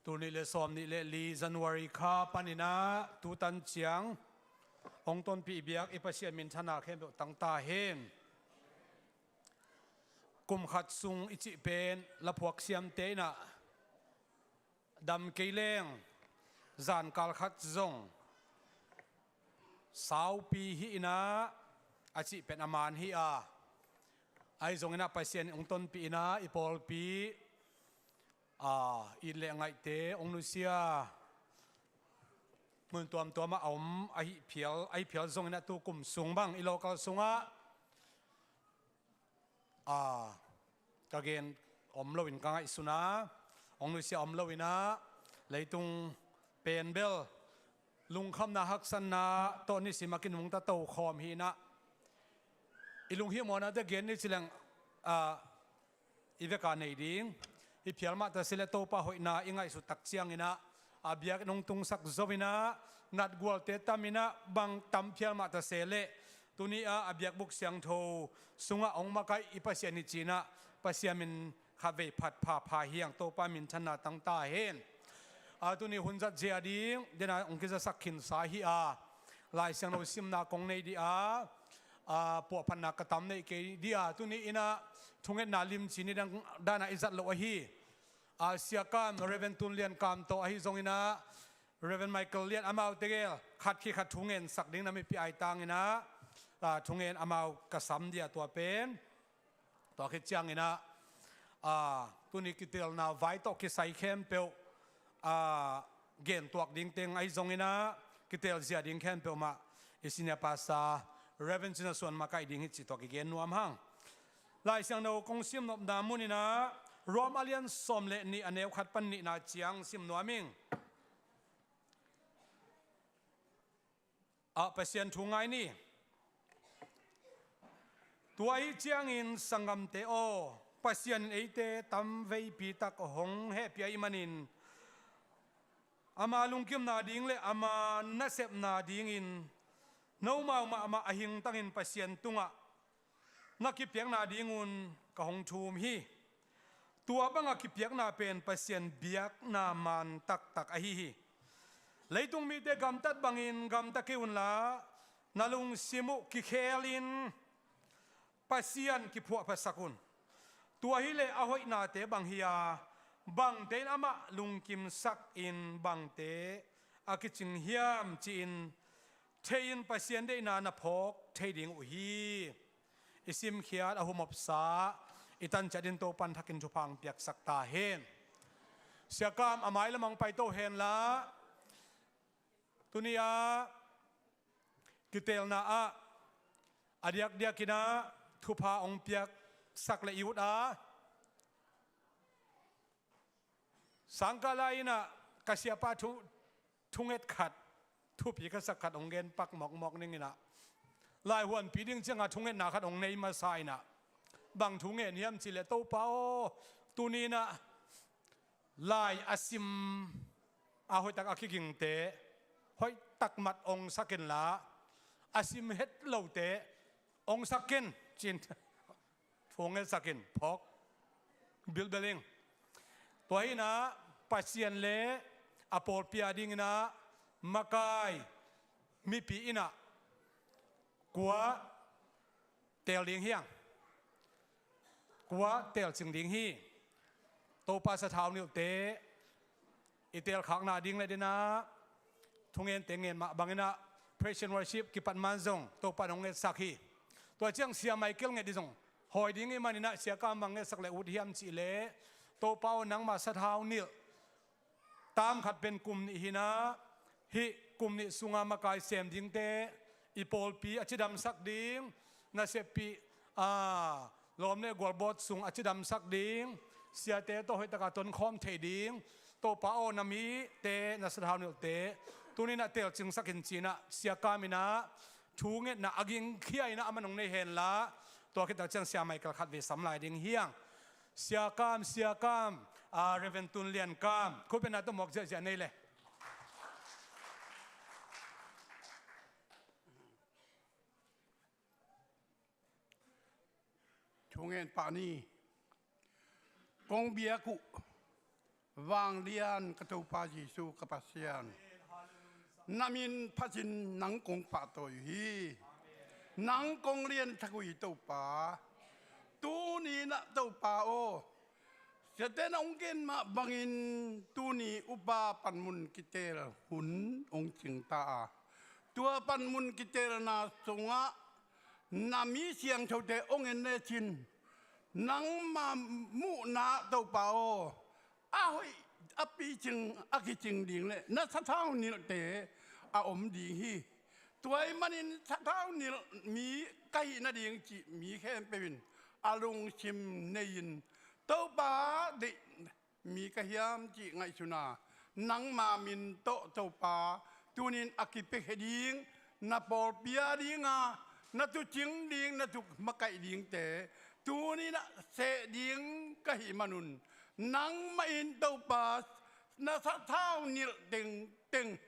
Tul nih le sawm nih le li January kha panin ah tu tan ciang hong tonpih biak i Pasian minthanna khempeuh tang ta hen. Kum khat sung i cih pen laphuak siamte in ah dam kei leng zankal khat zong saupi hi in ah a cih pen a man hi a, ahi zongin ah Pasian in hong tonpih in ah i pawlpi, a, it le ngaihte hong nusia mun tuamtuam ah a om ahi phial, ahi phial zongin ah tu kum sung bang i local sungah, a, ka gen om loin ka ngaihsun a, hong nusia om loin ah leitung pen bel lungkhamna, haksanna tawh nisim a kinungta tokhawm hi in ah, i lunghimawhnate gen ni ci leng, a, i vek a nei ding. I phial mah ta se leh Topa hoihna i ngaihsut tak ciangin ah, a biakinn hong tungsak zo in ah, natgualte tam in ah, bang tam phial mah ta se leh, tuni a, a biakbuk siangtho sungah hong makaih i Pasian hi ci in ah, Pasian min khatvei phat pha pha hiang. Topa minthanna tang ta hen. A, tuni hun zat zia ding, den a hong kizasak khinsa hi a, Lai Siangtho simna kong nei dih a, a, puahphatna ka tam neih kei dih a, tuni in ah thungetna limci ni dang dan a i zat loh ahi. A, Sia Kam, Reverend Tun Lian Kam tawh ahi zongin ah, Reverend Michael Lian, amaute gel khat khi khat thungensak ding na mipih ai tangin ah, a, thungen amau ka sam dih a, tua pen. Tua khit ciangin ah, a, tuni kitelna vai tawh kisai khempeuh, a, gentuak ding teng ahi zongin ah, kitel zia ding khempeuh mah i senior pastor Reverend Cin Za Suan makaih ding hi cih tua kigen nuam hang. Lai Siangtho kong simnopna mun in ah, Rom a lian sawm le nih, a neu khat pan nihna ciang sim nuam ing. A, Pasian thu ngai ni. Tua ahih ciangin sanggamte aw, Pasian in eite tamveipi tak hong hehpih ahih manin, ama lungkimna ding le ama nasepna dingin nomau mahmah a hingtangin Pasian tungah na kipiakna dingun ka hong thum hi. Tua banga kipiakna pen Pasian biakna man taktak ahi hi. Leitung mite gamtat bangin gamta kei unla, na lungsim uh kikhelin Pasian kiphuahphatsak un. Tua hileh a hoihnate bang hi a, bangte in amah lungkimsakin bangte a kicing hiam ci-in thei-in Pasian deihna na phawk thei ding uh hi. I simkhiat a humopsa i tanciat in Topan thakin thupha hong piaksak ta hen. Sia Kam a mailam ah hong paito henla, tuni-ah kitelna ah a diakdiakin ah thupha hong piaksak le i ut a, sangkah lai-in ah ka siapa thu thunget khat, thupi ka sak khat hong gen pak mawkmawk ning inah, laihuanpi ding ciangah thungetna khat hong nei masa inah, bang thu ngen hiam cihleh, Topa aw, tuni inah lai a sim a hoihtak a kigingte hoihtak mat hong sak inla, a sim het lote hong sak in, ci-in thu hong ngetsak in, phawk bilbel ing. Tua hi inah Pasian le a pawlpi a ding inah makai mipi inah kua teel ding hiam? Kua teelcing ding hi? Topa sathau nilhte i teelkhakna ding le ding inah thungente ngen mah bang inah praise and worship kipat man zong Topa in hong ngetsak hi. Tua ciang Sia Michael nget ding zong hawi ding ih man inah, Sia Kam bang ngetsak le ut hiam cihleh, Topa aw, nangma sathau nilh, tam khat pen kum nih hi inah, hih kum nih sungah makai sem dingte, i pawlpi a cidamsak ding, na seppih, a, lawm le gualbawt sung a cidamsak ding, siate tawh hoihtak a tonkhawm thei ding, Topa aw, na mite, na sathau nilhte tuni inah teelcingsak in, ci inah Sia Kam inah thu ngetna a gingkhia inah a man hong nei henla, tua khit tak ciang Sia Michael khatvei sam lai ding hi hang. Sia Kam, Sia Kam, a, Reverend Tun Lian Kam, khutbetna tawh muak ziahziah nei le. Thungen pah ni. Kong biak uh vanglian ka Topa Jesu ka Pasian, na min phatin nang kong pahtawi uh hi. Nang kong lianthak uh hi Topa. Tuni inah Topa aw, siate na hong gen mah bangin tuni upa panmun kiteel hun hong cingta a, tua panmun kiteelna sungah na mi siangthote hong en lecin, nangma muhna Topa aw, a hoih a picing a kicing ding le na sathau nilhte a om ding hi. Tua ih manin sathau nilh mi ka hih nading cih mi khempeuh in a lungsim nei-in, Topa deih mi ka hiam cih ngaihsun a, nangma min tawh Topa, tunin a kipiakhia ding na pawlpi a dinga na tuucing ding, na tuuk makaih dingte tuni inah seh ding ka hih manun, nangmah in Topa na sathau nilh tengteng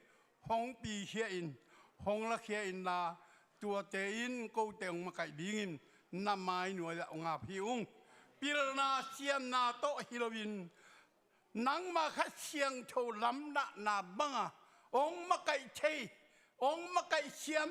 hong pikhia in, hong lakhia inla, tuate in kote hong makaih dingin na mai nuai-ah hong ap hi ung. Pilna siamna tawh hi loin, nangma Kha Siangtho lamdahna banga hong makaih thei, hong makaih siam,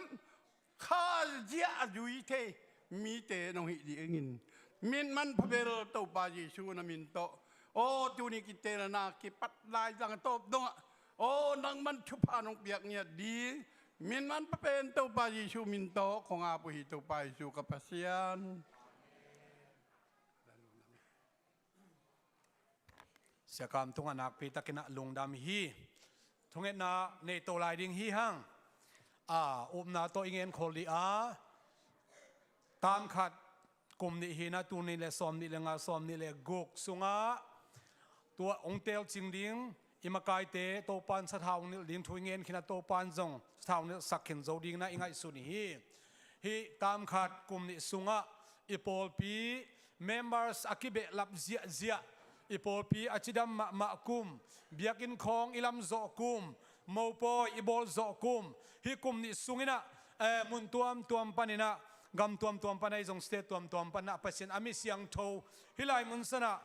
kha ziah a zui thei mite nong hih dingin, min manpha bel Topa Jesu na min tawh, aw, tuni kiteelna kipat laizang a tawp dongah, aw, nangman thupha nong piak ngiat ding, min manpha pen Topa Jesu min tawh kong ap uh hi, Topa Jesu ka Pasian. Sia Kam tungah nakpi takin ah lungdam hi. Thungetna nei to lai ding hi hang. A, upna tawh i ngen khol dih a, tam khat kum nih hi inah, tul nih le sawm nih le nga, sawm nih le guk sungah tua hong teelcing ding i makaite Topa'n sathau hong nilh ding thu i ngen khin a, Topa'n zong sathau hong nilhsak khin zo ding inah i ngaihsun hi. Hih tam khat kum nih sungah i pawlpi members a kibehlap ziahziah, i pawlpi a cidam mahmah kum, biakinn khawng i lamzawh kum, mopawi i bawlzawh kum, hih kum nih sung inah, eh, mun tuamtuam pan inah, gam tuamtuam pan ahi zong, state tuamtuam pan inah Pasian a mi siangtho hih lai mun sanah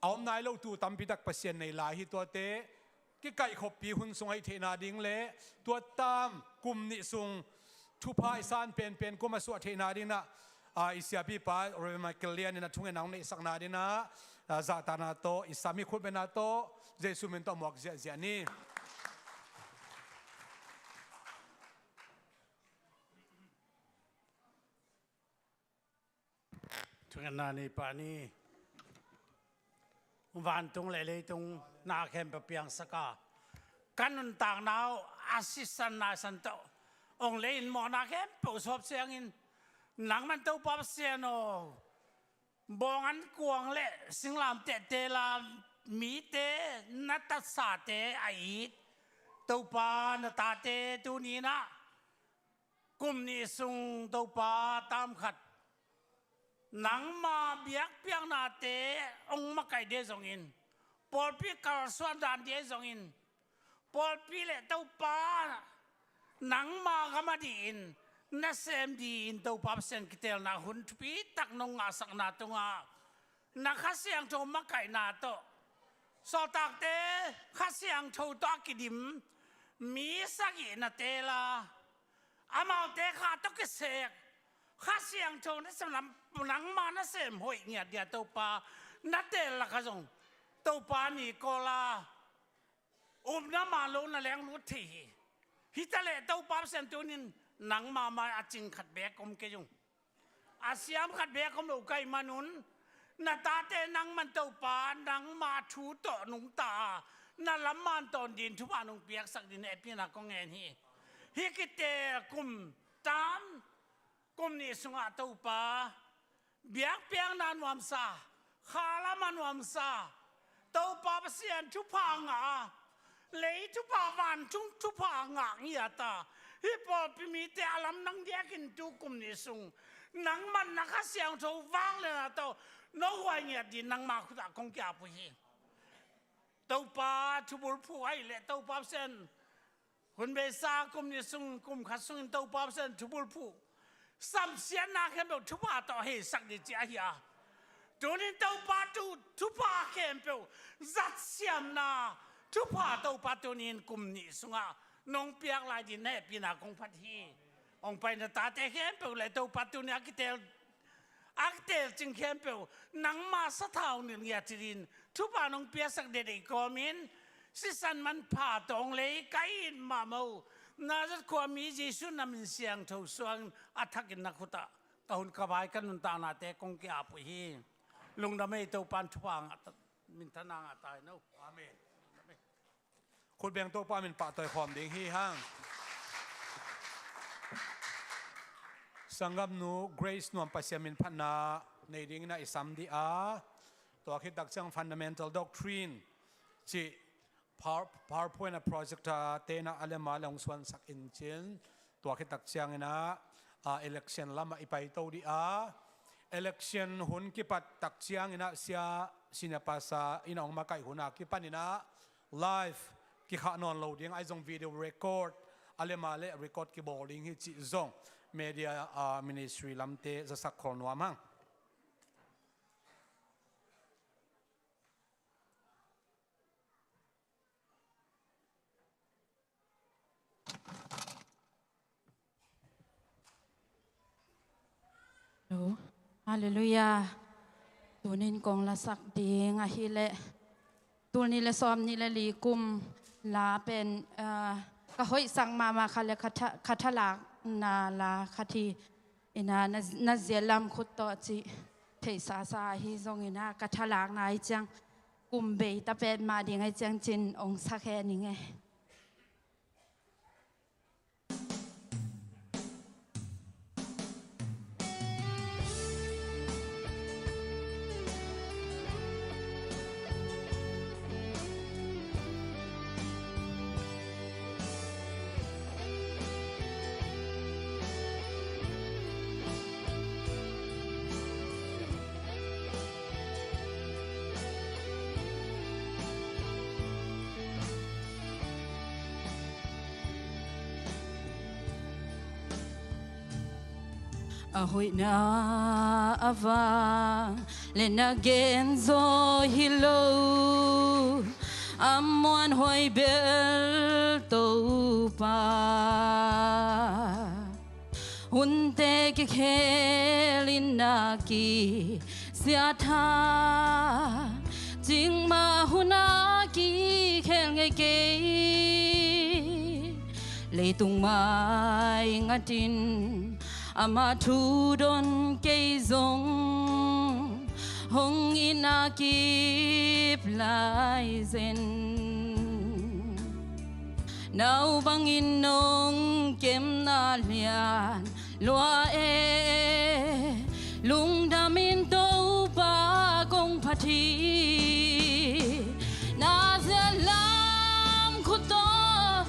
a om nai lo tu tampi tak Pasian nei lai hi. Tuate kikaihkhoppi hun sung ahih theihna ding le tua tam kum nih sung thupha i san penpen kum a suah theihna ding inah, a, i siapipa Reverend Michael Lian in a thungetna hong neihsakna ding inah, a, zahtakna tawh i sam hi. Khutbetna tawh Jesu min tawh muak ziahziah ni. Thungetna nei pah ni. Vantung le leitung na khempeuh piangsak a, ka nuntakna uh a sisan naisan tawh hong lei-in mawhna khempeuh sawp ciangin, nangman Topa Pasian aw, bawng an kuang le singlamteh teel a mite na tatsate a it, Topa, na tate tuni-in ah kum nih sung Topa, tam khat nangma biakpiaknate hong makaih ding zongin, pawlpi kalsuan dan ding zongin, pawlpi le Topa nangma gam a dingin, nasem dingin Topa Pasian kiteelna hun thupi tak nong ngahsakna tungah na Kha Siangtho makaihna tawh, sawltakte Kha Siangtho tawh a kidim mi sagih na teel a, amaute Kha tawh kisek Kha Siangtho nasem lam, nangma nasem hoih ngiat dia Topa na teel lakah zong Topa ni kawl a, upna man lo na leng lut thei hi. Hi taleh Topa Pasian, tuni-in nangma mai a cing khat beek om kei ung. A siam khat beek om lo ka hih manun, na tate nangman Topa nangma thu tawh nungta a, na lam man tawn dingin thupha nong piaksak dingin hehpihna kong ngen hi. Hih kiteel kum tam, kum nih sungah Topa, biakpiakna nuamsa, kha lam a nuamsa, Topa Pasian thupha ngah a, lei thupha, vantung thupha ngah ngiat a, hih pawlpi mite a lamdang diakin tu kum nih sung nangman na Kha Siangtho vangliatna tawh nong huai ngiat dingin nangma khutah kong ki-ap uh hi. Topa, thubulphuh ahih leh Topa Pasian, hun beisa kum nih sung, kum khat sungin Topa Pasian thubulphuh, samsiatna khempeuh thupha tawh heisak ding ci ahi a, tuni-in Topa thu, thupha khempeuh, zatsiamna thupha Topa tuni-in kum nih sungah nong piak lai dingin na hehpihna kong phat hi. Hong pai na tate khempeuh le Topa, tuni a kiteel, a kiteel cing khempeuh nangma sathau nilh ngiat dingin thupha nong piaksak dede i kawmin, sisan manpha tawh hong lei ka it mahmah uh Nazareth khuami Jesuh na min siangtho suangin a thakin na khutah ka hun ka vai, ka nuntaknate kong ki-ap uh hi. Lungdam ei, Topa in thupha ngah ta, minthanna ngah ta hen aw. Amen. Khutbeng Topa min pahtawi khawm ding hi hang. Sanggamnu Grace Nuam, Pasian min phatna nei dingin ah i sam dih a, tua khit tak ciang Fundamental Doctrine cih Power, PowerPoint a projector te in ah a lem a leh hong suansak in cin, tua khit tak ciangin ah, a, election lamah i paito dih a, election hun kipat tak ciangin ah Sia Senior Pastor in ah hong makaih hun a kipanin ah live kikhah nawn lo ding, ahi zong video record a lem a leh record kibawl ding hi cih zong media, a, ministry lamte zasak khol nuam hang. Hello. Halleluiah. Tunin kong lasak ding ahih leh, tul nih le sawm nih le li kum la pen, ah, ka hoihsak mahmah khat le khat a, khat a lakna la khat hi. Ina na, na ziat lam khut tawh cih theihsasa ahi zongin ah, ka thalakna ahi ciang kum bei ta pet mah ding ahi ciang cin ong sak hen ing e. A hoihna a vang le na genzaw hi lo, a muanhuai bel Topa. Hunte kikhel in na kisiat a, cikmah hun a kikhel ngei kei. Leitung mai ngatin amah thu don kei zong, hong itna kip lai zen. Nau bangin nong kemna lian lua e, lungdamin Topa kong phat hi. Na ziat lam khut tawh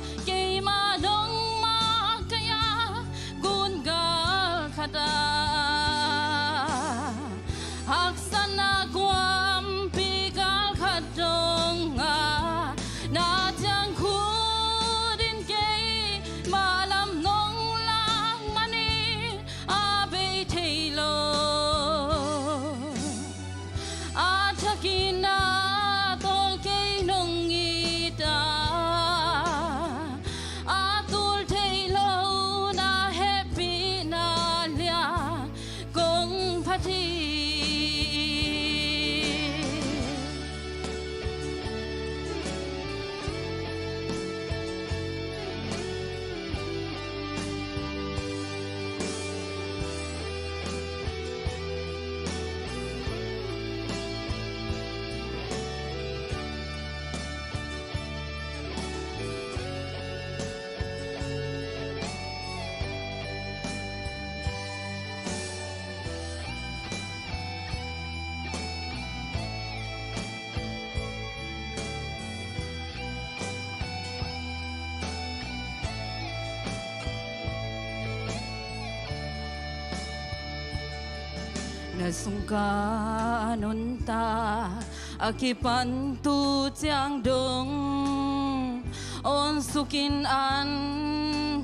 Na sungka nunta a kipan tu ciang dong, on sukin an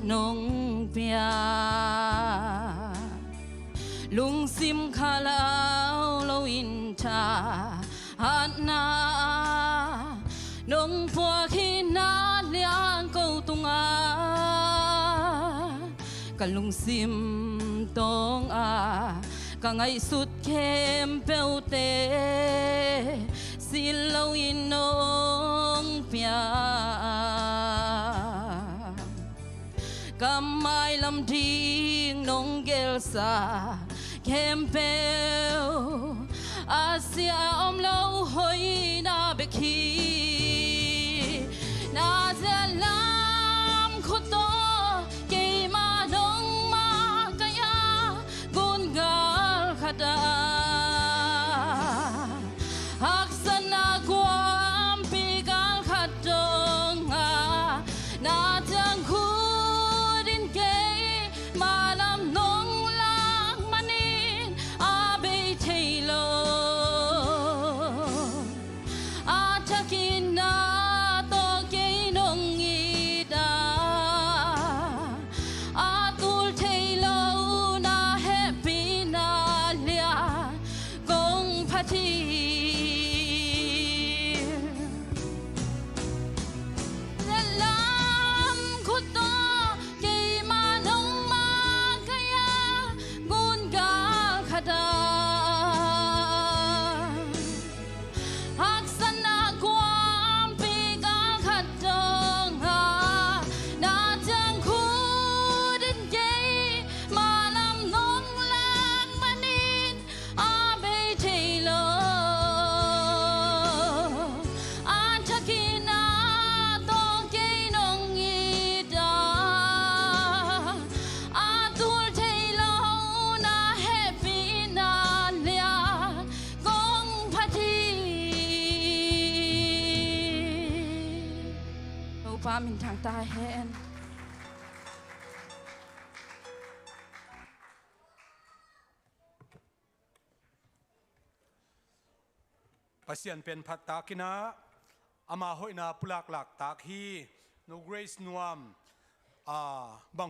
nong pia. Lungsim khalau lo in tha hatna nong puak hi na liang ko tungah, ka lungsim tawng a ka ngaihsut khempeuhte sil lo in nong pia. Ka mailam ding nong gelsa khempeuh a sia om lo hoihna bek hi. Na zia lam khut tawh keimah nong makaih a gungal khat ah, haksatna guampi gal khat dong a, na ciang khut in keimah lam nong lak manin a bei thei lo. A thakin na tawh kei nong it a, a tul thei lo na hehpihna lian kong phat hi. Na lam khut tawh keimah nong makaih a gungal khat ah, haksatna guampi gal khat dong a, na ciang khut in keimah lam nong lak manin a bei thei lo. A thakin na tawh kei nong it a, a tul thei lo na hehpihna lian kong phat hi. Topa minthang ta hen. Pasian pen phat takin ah, ama hoihna pulaklak tak hi. Nu Grace Nuam, a, bang